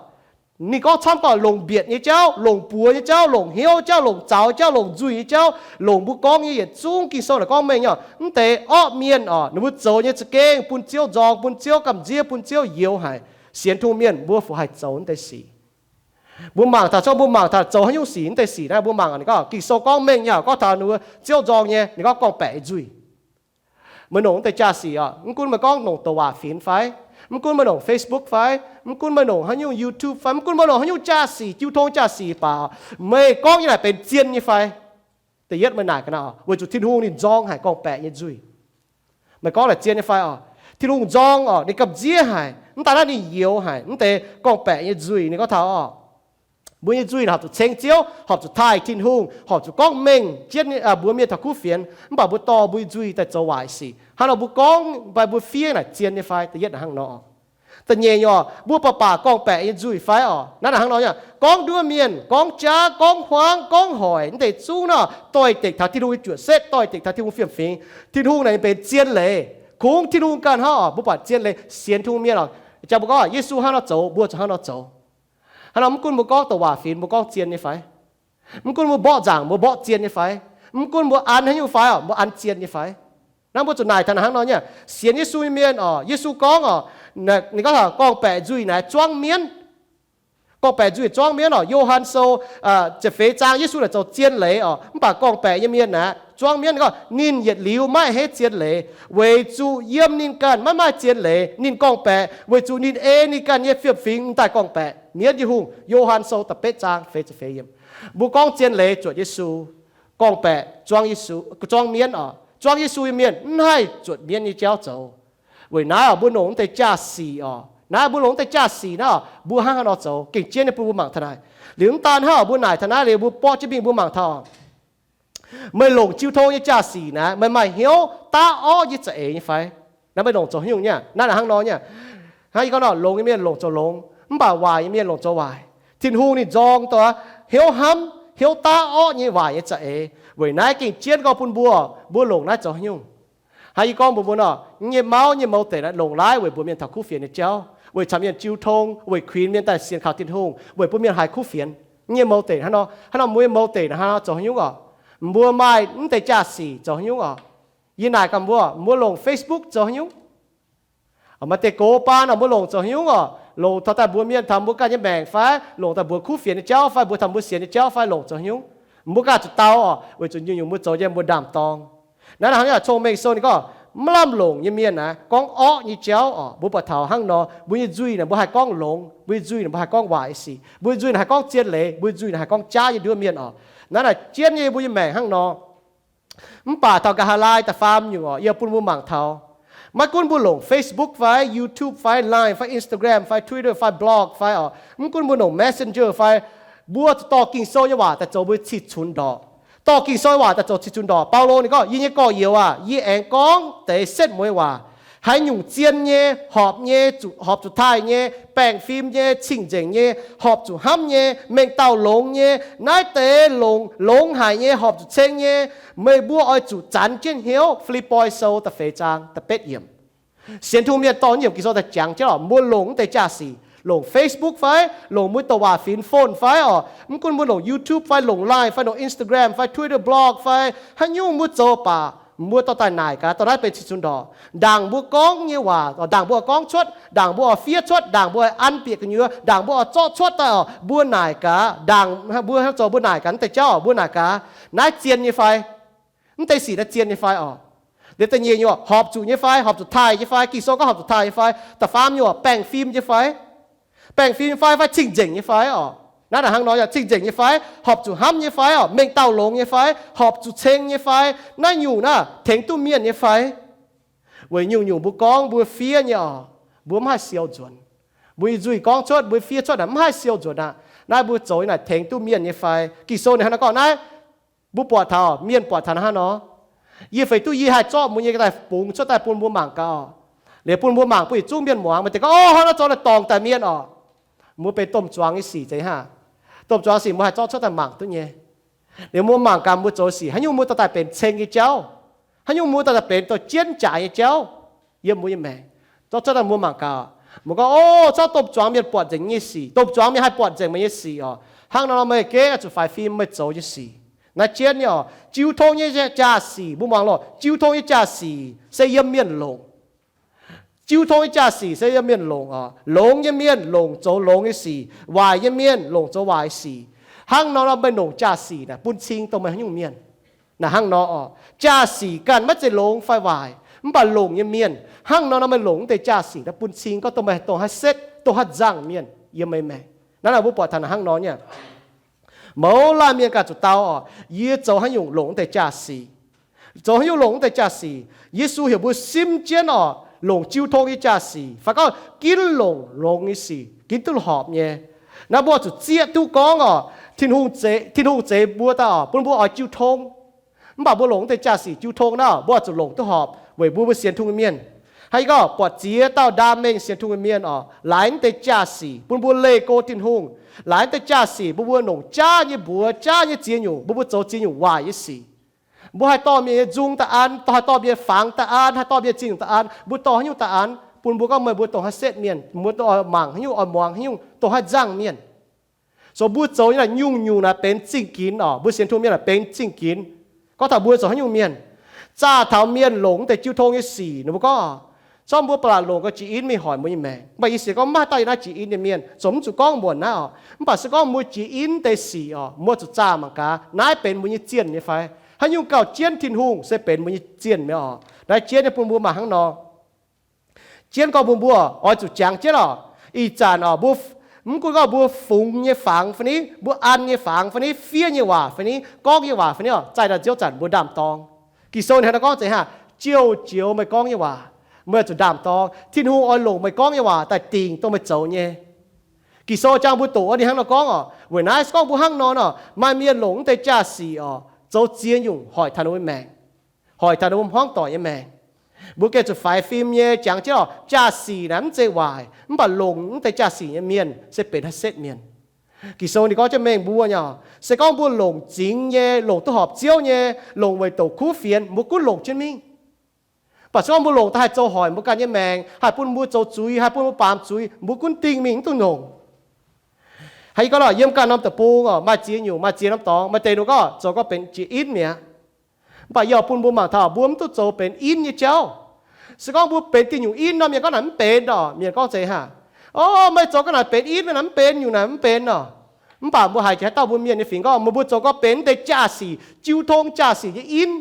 ninh gorngv camv gorngv longc mbietc nyei jauv, longc buoz nyei jauv, longc hnyouv jauv, longc zaux jauv, longc nzuih nyei jauv, longc mbuo gorngv nyei yietc zungv Ging-Sou naaic gorngv mengh nyei oc. Mv deix orqv mienh oc, ninh mbuo zoux nyei za'gengh bun Ziouv nzorng, bun Ziouv gamh nziev, bun Ziouv youx haic. Sienx Tin-Hungh mienh mbuo fungc haih zoux mv deix sic? Mbuo mangc taux, mbuo mangc taux zoux haaix nyungc sic, mv deix sic naaiv mbuo mangc ninh gorngv Ging-Sou gorngv mengh nyei oc, gorngv taux ninh mbuo Ziouv nzorng nyei, ninh gorngv gorngv-baeqc nzuih. Meih nongc mv deix jaa-sic oc, mv gunv meih gorngv nongc douc waac finx fai, mv gunv meih nongc Facebook fai, mv gunv meih nongc haaix nyungc YouTube fai, mv gunv meih nongc haaix nyungc jaa-sic, jiu tong jaa-sic baac, meih gorngv nyei naaic benx zien nyei fai? Da'yietv meih naaic ga'naaiv oc, weic zuqc Tin-Hungh ninh nzorng haic gorngv-baeqc nyei nzuih. Meih gorngv naaic zien nyei fai oc? Tin-Hungh nzorng oc, ninh gamh nziev haic. Mv daaih naaiv ninh youx haic mv deix gorngv-baeqc nyei nzuih. Ninh gorngv taux oc, mbuo nyei nzuih horpc zuqc ceng Ziouv, horpc zuqc taaih Tin-Hungh, horpc zuqc gorngv mengh jienv mbuox mienh taux kuv fienx. Mv baac mbuo dorh mbuo nyei nzuih daaih zoux waaic sic. Hnangv nor mbuo gorngv fai mbuo fiev naaic zien nyei fai? Da'yietv naaic hnangv nor. Da'nyeic nyungc, mbuo baac baac gorngv-baeqc nyei nzuih fai oc? Naaiv naaic hnangv nor nyei, gorngv nduov mienh, gorngv jaav, gorngv huaang, gorngv hoic, mv deix zungv nor doix-dekc taux Tin-Hungh nyei juoqc setv, doix-dekc taux Tin-Hungh fiem-fingx. Tin-Hungh naaic benx zien leiz. Kungx Tin-Hungh ganh hnangv oc. Mbuo buatc zien leiz, sienx Tin-Hungh mienh oc, jangx mbuo gorngv Yesu hnangv nor zoux, mbuo zuqc hnangv nor zoux. Hnangv nor mv gunv mbuo gorngv douc waac finx, mbuo gorngv zien nyei fai? Mv gunv mbuo mborqv nzaangc, mbuo mborqv zien nyei fai? Mv gunv mbuo an haaix nyungc fai oc, mbuo an zien nyei fai? Naaiv mbuo zuqc naaic taux hnangv nor nyei, sienx Yesu nyei mienh oc, Yesu gorngv oc, ninh gorngv gorngv-baeqc nzuih naaic zuangv mienv. Gorngv-baeqc nzuih zuangv mienv oc. Yo^han Sou ziepc feix zaang, Yesu naaic zoux zien leiz oc, mv baac gorngv-baeqc nyei mienh naaic zuangv mienv. Ninh gorngv ninh yietc liuz maiv a'hneiv zien leiz, weic zuqc yiem ninh ganh maiv maaih zien leiz. Ninh gorngv-baeqc weic zuqc ninh ei ninh ganh nyei fiem-fingx daaih gorngv-baeqc mienv nyei hungh. Yo^han Sou da'betv zaang feix ziepc feix yiemc. Mbuo gorngv zien leiz zuotc Yesu, gorngv-baeqc zuangv Yesu, zuangv mienv oc. Zuangv Yesu nyei mienh mv haih zuotc mienv nyei jauv zoux. Weic naaiv oc, mbuo longc mv deix jaa-sic oc, Naaiv mbuo longc deix jaa-sic naaiv, mbuo hnangv haaix nor zoux gengh jienv nyei bun mbuo mangc taux naaic. Liuz mv daan hnangv, mbuo naaic taux naaiv liuz mbuo borqv jienv mingh mbuo mangc taux, meih longc jiu tong nyei jaa-sic naaiv, meih maaih hnyouv daav orqv nyei za'eix nyei fai? Naaiv meih longc zoux haaix nyungc nyei? Naaiv hnangv nor nyei. Hnangv yie gorngv nor, longx nyei mienh longc zoux longx, mv baac waaic nyei mienh longc zoux waaic. Tin-Hungh ninh nzorng dongh hnyouv hnamv, hnyouv daav orqv nyei waaic nyei za'eix. Weic naaiv gengh jienv gorngv bun mbuo, mbuo longc naaiv zoux haaix nyungc? Hnangv yie gorngv mbuox mbuo nor, nyei mauv nyei mouz deic naaiv longc laaix weic mbuox mienh taux kuv fienx nyei jauv, weic caux mienh jiu tong, weic kuinx mienh daaih sienx kaux Tin-Hungh, weic bun mienh haiz kuv fienx. Nyei mouz deic hnangv nor, hnangv nor mbuo nyei mouz deic naaiv hnangv nor zoux haaix nyungc orqc? Mbuo maaih mv deix jaa-sic zoux haaix nyungc orqc? Yie naaic gaax mbuo, mbuo longc Facebook zoux haaix nyungc? Maaih deix gox baan nor mbuo longc zoux haaix nyungc orqc? Longc taux daaih mbuox mienh taux mbuo ganh nyei maengc fai? Longc daaih mbuox kuv fienx nyei jauv fai mbuox taux mbuo sienx nyei jauv fai? Longc zoux haaix nyungc? Mbuo ganh zuqc dau orqc, weic zuqc nyungc-nyungc mbuo zoux nyei mbuo ndaamv-dorng. Naaiv hnangv yaac cong-mengh sou ninh gorngv, maiv lamh longc nyei mienh naaiv gorngv orqv nyei jauv orqc. Mbuo buatc taux hnangv nor, mbuo nyei nzuih naaic mbuo haih gorngv longx, mbuo nyei nzuih naaic mbuo haih gorngv waaic sic, mbuo nyei nzuih naaic haih gorngv zien leiz, mbuo nyei nzuih naaic haih gorngv jaav nyei nduov mienh orqc. Naaiv naaic jienv nyei mbuo nyei maengc hnangv nor. Mv baac taux nqa'haav laai da'faam nyungc orqc, yie bun mbuo mangc taux, maiv gunv mbuo longc Facebook fai YouTube fai Line fai Instagram fai Twitter fai blog fai orqc, mv gunv mbuo longc Messenger fai, mbuo zuqc dorh Ging-Sou nyei waac daaih zoux mbuo cih cunx ndorqc. Dorh Ging-Sou nyei waac daaih zoux cih cunx ndorqc. Baulo ninh gorngv, yie nyei gorx-youz aac, yie aengx gorngv deix setv mueiz waac, haaix nyungc zien nyei, horpc nyei, zuqc, horpc zuqc taaih nyei, baengh fim nyei, cing-nzengc nyei, horpc zuqc hnamv nyei, mengh dauh longx nyei, naaiv deix longx, longx haic nyei, horpc zuqc ceng nyei, meih mbuo oix zuqc zanc jienv hnyouv. Fi^lipv^poi Sou da'feix zaang da'betv yiemc. Sienx Tin-Hungh mienh dorh yiemc Ging-Sou daaih jangx jienv orqc, mbuo longc mv deix jaa-sic, longc Facebook fai, longc mbuo douc waac finx phone fai orqc, mv gunv mbuo longc YouTube fai, longc Line fai, longc Instagram fai, Twitter blog fai, haaix nyungc mbuo zoux baac mbuo dorh daaih naaic gaax, dorh naaiv benx cih cunx ndorqc. Ndaangc mbuo gorngv nyei waac, ndaangc mbuo oix gorngv cuotv, ndaangc mbuo oix fiev cuotv, ndaangc mbuo oix an bieqc gu'nyuoz, ndaangc mbuo oix zorqv cuotv daaih orqc, mbuo naaic gaax, ndaangc mbuo hnangv zoux mbuo naaic gaax, mv deix jauv mbuo naaic gaax, naaiv zien nyei fai? Mv deix sic naaiv zien nyei fai orqc? Liuz da'nyeic nyungc, horpc zuqc nyei fai, horpc zuqc taaih nyei fai? Ging-Sou gorngv horpc zuqc taaih nyei fai? Da'faam nyungc, baengh fim nyei fai? Baengh fim fai, fai cing-nzengc nyei fai orqc? Naaiv naaic hnangv nor yaac cing-nzengc nyei fai, horpc zuqc hnamv nyei fai orqc, mengh dauh longx nyei fai, horpc zuqc ceng nyei fai? Naaiv nyungc naaiv tengx duqv mienh nyei fai? Weic nyungc-nyungc mbuo gorngv mbuo fiev nyei orqc, mbuo mv haih siou nzuonx. Mbuo nyei nzuih gorngv cuotv, mbuo fiev cuotv naaic mv haih siou nzuonx aqv. Naaiv mbuo zoux nyei naaic tengx duqv mienh nyei fai? Ging-Sou ninh hnangv naaiv gorngv naaiv, mbuo buatc taux, mienh buatc taux hnangv nor, yie feix duqv yie haih zorqv mbuo nyei daaih bungx cuotv daaih bun mbuo mangc gaax orqc. Liuz bun mbuo mangc, bun yietc zungv mienh muangx, maaih deix gorngv, o, hnangv naaiv zoux naaic dorngc daaih mienh orqc. Mbuo benx domh zuangx nyei sic zeiz hnangv. Domh zuangx sic mbuo haih zorqv cuotv daaih mangc duqv nyei. Liuz mbuo mangc gaax mbuo zoux sic haaix nyungc mbuo dorh daaih benx ceng nyei jauv, haaix nyungc mbuo dorh daaih benx dorh jienv jaaix nyei jauv yiem mbuo nyei maengc. Zorqv cuotv daaih mbuo mangc gaax. Mbuo gorngv, o, zorqv domh zuangx mienh buatc nzengc nyei sic, domh zuangx mienh haih buatc nzengc meih nyei sic orqc. Hnangv nor nor meih gengh oix zuqc faix fim meih zoux nyei sic. Naaiv jienv nyei orqc, jiu tong nyei jaa-sic, mbuo muangx loh, jiu tong nyei jaa-sic se yiem mienh longc. Jiu tong nyei jaa-sic se yiem mienh longc orqc. Longx nyei mienh longc zoux longx nyei sic, waaic nyei mienh longc zoux waaic sic. Hnangv nor nor meih longc jaa-sic naaic bun cing dongh meih haaix nyungc mienh. Naaic hnangv nor orqc, jaa-sic ganh maiv zeiz longx fai waaic, mv baac longc nyei mienh. Hnangv nor nor meih longc mv deix jaa-sic naaiv bun cing gorngv dongh meih dongh haaix setv, dongh haaix nzangc mienh yiem meih maengc. Naaiv naaic mbuo buatc taux naaic hnangv nor nyei. Mouz laanh mienh ganh zuqc dau orqc, yie zoux haaix nyungc longc mv deix jaa-sic. Zoux haaix nyungc longc mv deix jaa-sic? Yesu heuc mbuo simv jienv orqc, longc jiu tong nyei jaa-sic, fai gorngv ginv longc longx nyei sic, ginv duqv horpc nyei. Naaiv mbuo zuqc zieqv duqv gorngv orqc, Tin-Hungh zeix, Tin-Hungh zeix mbuo daaih orqc, bun mbuo oix jiu tong. Mv baac mbuo longc mv deix jaa-sic jiu tong naaic, mbuo zuqc longc duqv horpc weic mbuo, mbuo sienx Tin-Hungh nyei mienh. Hnangv yie gorngv buatc ziex dauh ndaam mengh sienx Tin-Hungh nyei mienh orqc, laaix mv deix jaa-sic bun mbuo leih go Tin-Hungh. Laaix mv deix jaa-sic bun mbuo longc jaav nyei mbuox, jaav nyei ziex nyungc, bun mbuo zoux ziex nyungc waaic nyei sic. Mbuo haih dorh mienh nyei nzung daaih an, dorh, haih dorh mienh nyei fangx daaih an, haih dorh mienh nyei ziex nyungc daaih an. Mbuo dorh haaix nyungc daaih an, bun mbuo gorngv meih mbuo dongh haaix setv mienh, mbuo dongh mangc haaix nyungc, oix muangx haaix nyungc, dongh haaix nzangc mienh. So mbuo zoux nyei naaic nyungc-nyungc naaic benx zingh ginx orqc. Mbuo sienx Tin-Hungh mienh naaic benx zingh ginx. Gorngv taux mbuo zoux haaix nyungc mienh, zaah taux mienh longc mv deix jiu tong nyei sic, ninh mbuo gorngv, zorqv mbuo ba'laqc longc ga'jiex in mingh hoic mbuo nyei maengc. Mv baac yie sienx gorngv maiv haaix dauh yiem naaiv jiex in nyei mienh, zungv mv zuqc gorngv muonc naaiv orqc. Mv baac se gorngv mbuo jiex in deix sic orqc, mbuo zuqc zaah mangc gaax naaiv benx mbuo nyei zienh nyei fai? Haaix nyungc gauh jienv Tin-Hungh se benx mbuo nyei zienh nyei orqc. Naaiv jienv nyei bun mbuo mangc hnangv nor. Jienv gorngv mbuo, mbuo oix zuqc jangx jienv orqc. Ih zanc orqc, mbuo, mv gunv gorngv mbuo fungx nyei fangx fai ni, mbuo an nyei fangx fai ni, fiev nyei waac fai ni, gorngv nyei waac fai ni orqc, zaih daaih nziouv zanc mbuo ndaam-dorng. Ging-Sou ninh hnangv naaiv gorngv zeiz hnangv, jiouv jioux meih gorngv nyei waac, Meih zuqc ndaam-dorng. Tin-Hungh oix longc meih gorngv nyei waac daaih dingc dongh meih zoux nyei. Ging-Sou jangx mbuo doqc ninh hnangv nor gorngv oc. Weic naaiv se gorngv mbuo hnangv nor nor, maaih mienh longc mv deix jaa-sic oc, zoux ziex nyungc hoic taux ninh mbuo maengc, hoic taux ninh mbuo hmuangv doic nyei maengc. Mbuo gengh zuqc faix fim nyei jangx jienv oc, jaa-sic naaic mv zeiz waaic, mv baac longc mv deix jaa-sic nyei mienh se benx haih setv mienh. Ging-Sou ninh gorngv jienv mengh mbuo nyei oc, se gorngv mbuo longc zingx nyei, longc duqv horpc Ziouv nyei, longc weic douc kuv fienx, mbuo gunv longc jienv mingh. Mv baac se gorngv mbuo longc daaih haih zoux hoic mbuo ganh nyei maengc, haih bun mbuo zoux zuiz, haih bun mbuo baamz zuiz, mbuo gunv dingh mingh mv duqv longc. Haiz yie gorngv lorqc, yiem ganh norm deic-bung oc, maaih ziex nyungc, maaih ziex norm dorngx, maaih deix ninh gorngv zoux gorngv benx jiex inv mi'aqv. Mv baac yie oix bun mbuo mangc taux mbuo mv duqv zoux benx inv nyei jauv. Se gorngv mbuo benx diuh nyungc inv nor, mienh gorngv naaic mv benx oc, mienh gorngv zeiz haac, o, meih zoux ga'naaiv benx inv, naaic mv benx nyungc, naaic mv benx oc. Mv baac mbuo haiz jiex haaix dauh mbuo mienh nyei fingx gorngv meih mbuo zoux gorngv benx deix jaa-sic, jiu tong jaa-sic nyei inv,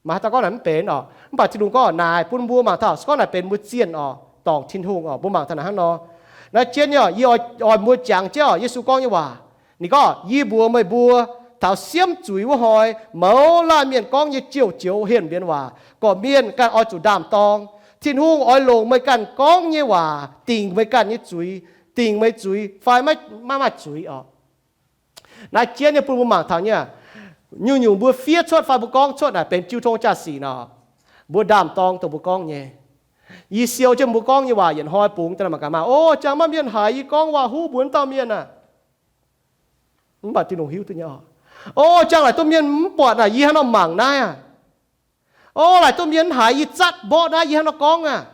maaih haaix dauh gorngv naaic mv benx oc. Mv baac Tin-Hungh gorngv naaic bun mbuo mangc taux se gorngv naaic benx mbuo zienh oc, dorngc Tin-Hungh oc. Mbuo mangc taux naaic hnangv nor. Naaiv jienv nyei oc, yie oix, oix mbuo jangx jienv oc, Yesu gorngv nyei waac. Ninh gorngv, yie mbuox meih mbuo, taux siemv zuiz wuov hnoi, mouz laanh mienh gorngv nyei joux-joux henh mbienx waac, gorqv-mienh ganh oix zuqc ndaam-dorng. Tin-Hungh oix longc meih ganh gorngv nyei waac dingc meih ganh nyei zuiz, dingc meih zuiz fai maiv maaih zuiz oc. Naaiv jienv nyei bun mbuo mangc taux nyei, nyungc-nyungc mbuo fiev cuotv fai mbuo gorngv cuotv naaic benx jiu tong jaa-sic nor, mbuo ndaam-dorng dongh mbuo gorngv nyei. Yie siou jienv mbuo gorngv nyei waac yietc hnoi bungx daaih mangc gaax maah, o, jangx maaih mienh haiz yie gorngv waac-huv mbuox wuov dauh mienh aac. Mv baac Tin-Hungh hiuv duqv nyei oc. O, jangx laaix duqv mienh mv buatc naaic yie hnangv nor mangc naaiv aac. O, laaix duqv mienh haiz yie zatv mborqv naaiv yie hnangv nor gorngv aac.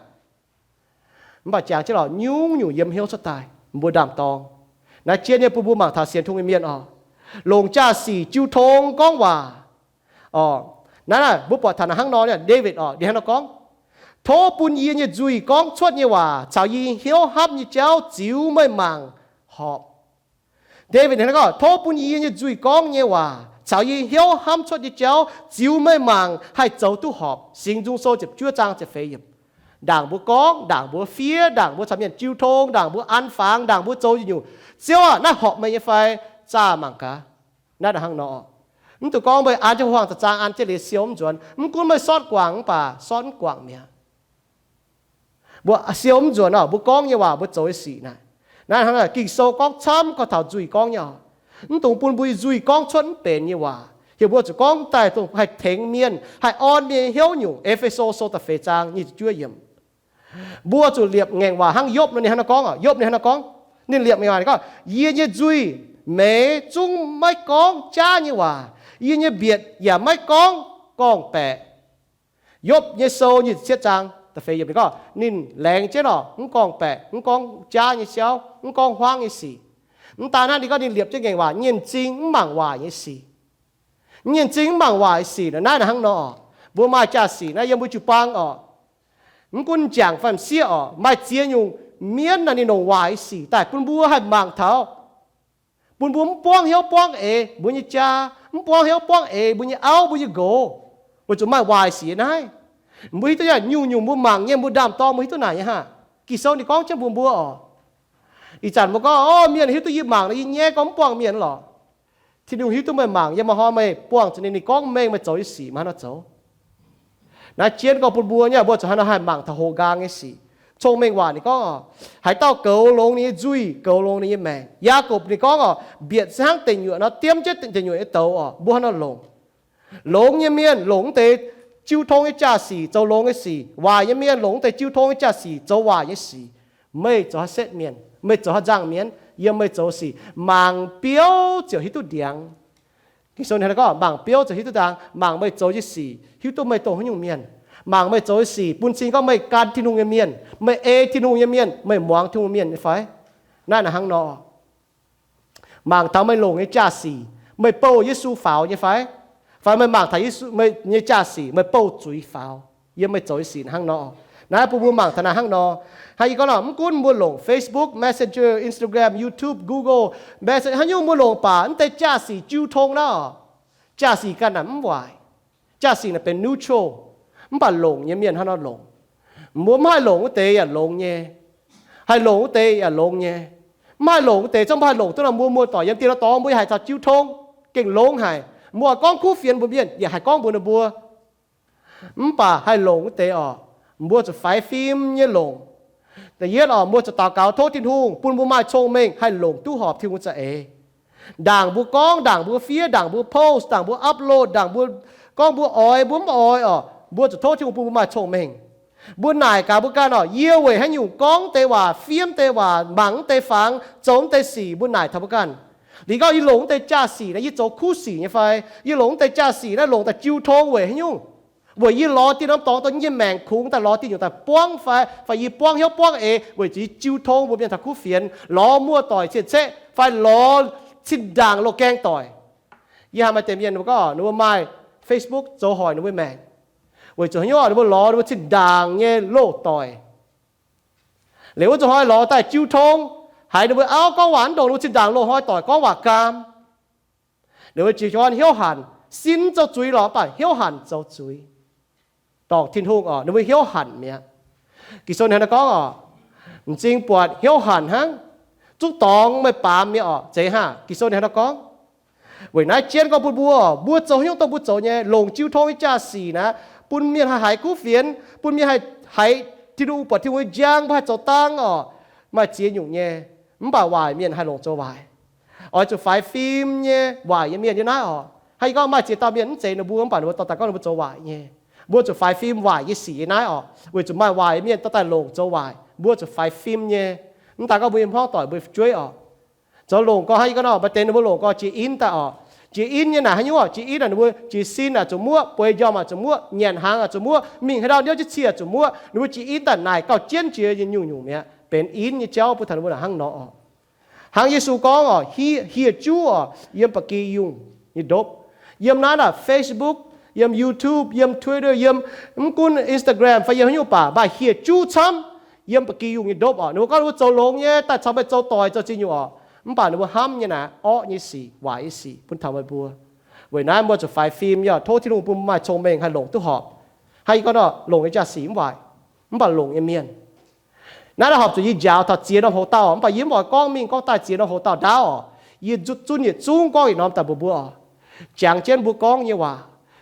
Mv baac jangx jienv lorqc, nyungc-nyungc yiem hnyouv cuotv daaih, mbuo ndaam-dorng. Naaiv jienv nyei bun mbuo mangc taux sienx Tin-Hungh nyei mienh oc, longc jaa-sic jiu tong gorngv waac oc. Naaiv mbuo buatc taux naaic hnangv nor, Ndaawitv oc, ninh hnangv nor gorngv, tov bun yie nyei nzuih gorngv cuotv nyei waac caux yie hnyouv hnamv nyei jauv ziux meih mangc horpc. Ndaawitv hnangv nor gorngv, tov bun yie nyei nzuih gorngv nyei waac caux yie hnyouv hnamv cuotv nyei jauv ziux meih mangc haih zoux duqv horpc. Singx Nzung Sou ziepc juov zaang ziepc feix yiemc. Ndaangc mbuo gorngv, ndaangc mbuo fiev, ndaangc mbuo caux mienh jiu tong, ndaangc mbuo an fangx, ndaangc mbuo zoux nyungc-nyungc, Ziouv aah, naaiv horpc meih nyei fai? Zaah mangc gaax. Naaiv hnangv nor, mv dungx gorngv meih an jienv hmuangx daaih zaang, an jienv liuz siou mv nzuonx. Mv gunv meih sortv guangc mv baac sortv mv guangc mi'aqv. Mbuo siou mv nzuonx oc, mbuo gorngv nyei waac, mbuo zoux nyei sic naaic. Naaiv hnangv Ging-Sou gorngv camv gorngv taux nzuih gorngv nyei oc. Mv dungx bun mbuo nyei nzuih gorngv cuotv mv benx nyei waac. Heuc mbuo zuqc gorngv daaih dongh haih tengx mienh, haih orn mienh nyei hnyouv nyungc. E^fe^so Sou da'feix zaang nyic ziepc juov yiemc. Mbuo zuqc liepc ngaengc waac hnangv Yopv nor, ninh hnangv nor gorngv oc. Yopv ninh hnangv nor gorngv, ninh liepc ngaengc waac ninh gorngv, yie nyei nzuih meix zungv maiv gorngv jaav nyei waac, yie nyei mbietc yaac maiv gorngv gorngv-baeqc. Yopv nyei sou nyic ziepc cietv zaang da'feix yiemc ninh gorngv, ninh laengz jienv oc, mv gorngv-baeqc, mv gorngv jaav nyei siauv, mv gorngv hmuangv nyei sic. Mv daan hnangv, ninh gorngv ninh liepc jienv ngaengc waac, nyienh zingh mv mangc waaic nyei sic. Nyienh zingh mv mangc waaic nyei sic. Naaiv hnangv nor, mbuo maaih jaa-sic naaiv yiem mbuo jiu-baang oc, mv gunv m'jangc fai m'sieqv oc, maaih ziex nyungc mienv naaic ninh longc waaic nyei sic daaih bun mbuo haih mangc taux, bun mbuo mv buangv hnyouv buangv eix mbuo nyei jaa, mv buangv hnyouv buangv eix mbuo nyei auv, mbuo nyei nqox, weic zuqc maaih waaic sic naaiv. Mbuo hiuv duqv nyei, nyungc-nyungc mbuo mangc nyei, mbuo ndaam-dorng mbuo hiuv duqv naaic nyei haah. Ging-Sou ninh gorngv jienv mbuox mbuo oc. Ih zanc mbuo gorngv, o, mienh hiuv duqv yie mangc nor, yie nyaiv gorngv mv buangh mienh lorqc. Tin-Hungh hiuv duqv meih mangc, yie maaih hnoi meih buangh zuqc ninh, ninh gorngv mengh meih zoux nyei sic, meih hnangv nor zoux. Naaiv jienv gorngv bun mbuo nyei, mbuo zuqc hnangv nor haih mangc taux hoqc nqaang nyei sic. Cong-Mengh Waac ninh gorngv, haaix dauh goux longx ninh nyei nzuih, goux longx ninh nyei maengc. Yaagorpc ninh gorngv oc, mbietc se hnangv deic nyuoqc nor, diemv jienv deic nyuoqc nyei douz oc, mbuo hnangv nor longc. Longx nyei mienh longc wuov deix jiu tong nyei jaa-sic zoux longx nyei sic. Waaic nyei mienh longc wuov deix jiu tong nyei jaa-sic zoux waaic nyei sic. Meih zoux haaix setv mienh, meih zoux haaix nzangc mienh, yiem meih zoux sic mangc biouv ziouc hiuv duqv ndiangx. Ging-Sou ninh gorngv, mangc biouv ziouc hiuv duqv ndaangc, mangc meih zoux nyei sic hiuv duqv meih dongh haaix nyungc mienh. Mangc meih zoux nyei sic bun cing gorngv meih gan Tin-Hungh nyei mienh, meih ei Tin-Hungh nyei mienh, meih muangx Tin-Hungh mienh nyei fai? Naaiv hnangv nor. Mangc taux meih longc nyei jaa-sic, meih bouh Yesu faaux nyei fai? Fai meih mangc taux Yesu, meih nyei jaa-sic meih bouh zuiz faaux yiem meih zoux nyei sic hnangv nor? Naaiv bun mbuo mangc taux naaiv hnangv nor. Hnangv yie gorngv nor, mv gunv mbuo longc Facebook, Messenger, Instagram, YouTube, Google, Messenger, haaix nyungc mbuo longc baac mv deix jaa-sic jiu tong naaiv oc, jaa-sic ganh naaic mv waaic. Jaa-sic naaic benx neutral, mv baac longc nyei mienh hnangv nor longc. Mbuo mv haih longc wuov deix yaac longx nyei, haih longc wuov deix yaac longx nyei. Mv haih longc wuov deix, zungv mbuo haih longc duqv nor, mbuo muoz-doic yiem diex lorz dorngx mbuo yaac haih caux jiu tong gengh longx haic. Mbuo oix gorngv kuv fienx mbuo mienh yaac haih gorngv mbuox ninh mbuo. Mv baac haih longc wuov deix oc, Mbuo zuqc faix fim nyei longc. Da'yietv oc, mbuo zuqc daux gaux tov Tin-Hungh bun mbuo maaih cong-mengh haih longc duqv horpc Tin-Hungh za'eix. Ndaangc mbuo gorngv, ndaangc mbuo fiev, ndaangc mbuo post, ndaangc mbuo upload, ndaangc mbuo gorngv mbuo oix, mbuo mv oix oc, mbuo zuqc tov Tin-Hungh bun mbuo maaih cong-mengh. Mbuo naaic gaax mbuo ganh oc, yie weic haaix nyungc gorngv deix waac, fiev deix waac, mangc deix fangx, zoux deix sic, mbuo naaic taux mbuo ganh. Liuz gorngv yie longc deix jaa-sic naaiv yie zoux kuv sic nyei fai? Yie longc deix jaa-sic naaiv longc daaih jiu tong weic haaix nyungc? Weic yie lorz dieh norm dorngx dongh yie nyei maengc kungx daaih lorz dieh nyungc daaih buangv fai? Fai yie buangv hnyouv buangv eix weic zuqc yie jiu tong mbuo mienh taux kuv fienx, lorz muoz-doic cien-ceqv fai lorz zinh ndaangc loz-gaeng doic. Yie haih maaih deix mienh mbuo gorngv ninh mbuo maaih Facebook zoux hoic ninh mbuo maengc, weic zuqc haaix nyungc? Ninh mbuo lorz ninh mbuo zinh ndaangc nyei loz-doic. Liuz wuov zuqc hnoi lorz daaih jiu tong, haiz ninh mbuo auv gorngv waac mv ndongc ninh mbuo zinh ndaangc loz-hnoi doic gorngv waac gaam. Ninh mbuo jiez gorn hnyouv hanc, sin zouv zuiz lorqc, mv baac hnyouv hanc zoux zuiz. Dorngc Tin-Hungh oc, ninh mbuo hnyouv hanc mi'aqv. Ging-Sou ninh hnangv naaiv gorngv oc, m'zing buatc hnyouv hanc hnangv, zuqv dorngx meih baamz mi'aqv oc. Zeiz hnangv Ging-Sou ninh hnangv naaiv gorngv. Weic naaiv jienv gorngv bun mbuo, mbuo zoux hnyouv dongh mbuo zoux nyei, longc jiu tong nyei jaa-sic naaiv, bun mienh haih haiz kuv fienx, bun mienh haih haiz Tin-Hungh, buatc Tin-Hungh nyei njang, mbuo haih zoux dangv oc, maaih ziex nyungc nyei. Mv baac waaic mienh haih longc zoux waaic. Oix zuqc faix fim nyei waaic nyei mienh yiem naaiv oc. Hnangv yie gorngv maaih ziex dauh mienh mv zeiz ninh mbuo, mv baac ninh mbuo dorh daaih gorngv ninh mbuo zoux waaic nyei. Mbuo zuqc faix fim waaic nyei sic yiem naaiv oc, weic zuqc maaih waaic mienh dorh daaih longc zoux waaic. Mbuo zuqc faix fim nyei. Mv daaih gorngv mbuo nyei hmuangv doic mbuo fu'jueiv oc, zoux longc gorx hnangv yie gorngv nor, maaih deix ninh mbuo longc gorx jiex in daaih oc. Jiex in nyei naaic haaix nyungc oc? Jiex in naaic ninh mbuo jiez sin aah zuqc muoqv, bueix njormh aah zuqc muoqv, nyanc hnaangx aah zuqc muoqv, mingh haaix ndau niouv jienv cie aah zuqc muoqv. Ninh mbuo jiex in daaih naaic gauh jienv jiex nyungc-nyungc mi'aqv, benx in nyei jauv bun taux ninh mbuo naaic hnangv nor oc. Hnangv Yesu gorngv oc, hieh juv oc, yiem ba'gi yungh nyei ndopv. Yiem naaiv naaic Facebook, yiem YouTube, yiem Twitter, yiem mv gunv Instagram fai yiem haaix nyungc baac maaih hieh juv camv yiem ba'gi yungh nyei ndopv oc. Ninh mbuo gorngv ninh mbuo zoux longx nyei, daaih caux meih zoux doic zoux ziex nyungc oc, mv baac ninh mbuo hnamv nyei naaic orqv nyei sic, waaic nyei sic bun taux meih mbuo. Weic naaiv mbuo zuqc faix fim nyei oc, tov Tin-Hungh bun maaih cong-mengh haih longc duqv horpc. Hnangv yie gorngv nor, longc nyei jaa-sic mv waaic, mv baac longc nyei mienh. Naaiv oix horpc zuqc yie njaaux taux ziex norm hoc-dauh, mv baac yie mv oix gorngv mingh gorngv daaih ziex norm hoc-dauh ndaauv oc. Yie zunh yietc zungv gorngv yietc norm daaih mbuox mbuo oc. Jangx jienv mbuo gorngv nyei waac,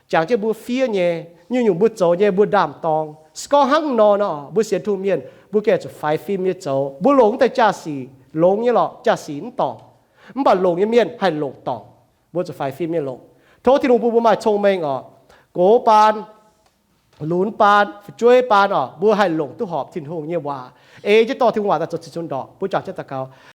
jangx jienv mbuo fiev nyei, nyungc-nyungc mbuo zoux nyei, mbuo ndaam-dorng, se gorngv hnangv nor nor, mbuo sienx Tin-Hungh mienh mbuo gengh zuqc faix fim nyei zoux. Mbuo longc mv deix jaa-sic, longx nyei lorqc, jaa-sic mv dorngc, mv baac longc nyei mienh haih longc dorngc. Mbuo zuqc faix fim nyei longc. Tov Tin-Hungh bun mbuo maaih cong-mengh oc. Gox baan, lunx baan, fu'jueiv baan oc, mbuo haih longc duqv horpc Tin-Hungh nyei waac, ei jienv dorh Tin-Hungh waac daaih zoux zinh nzunc ndorpc. Mbuo juangc jienv daux gaux.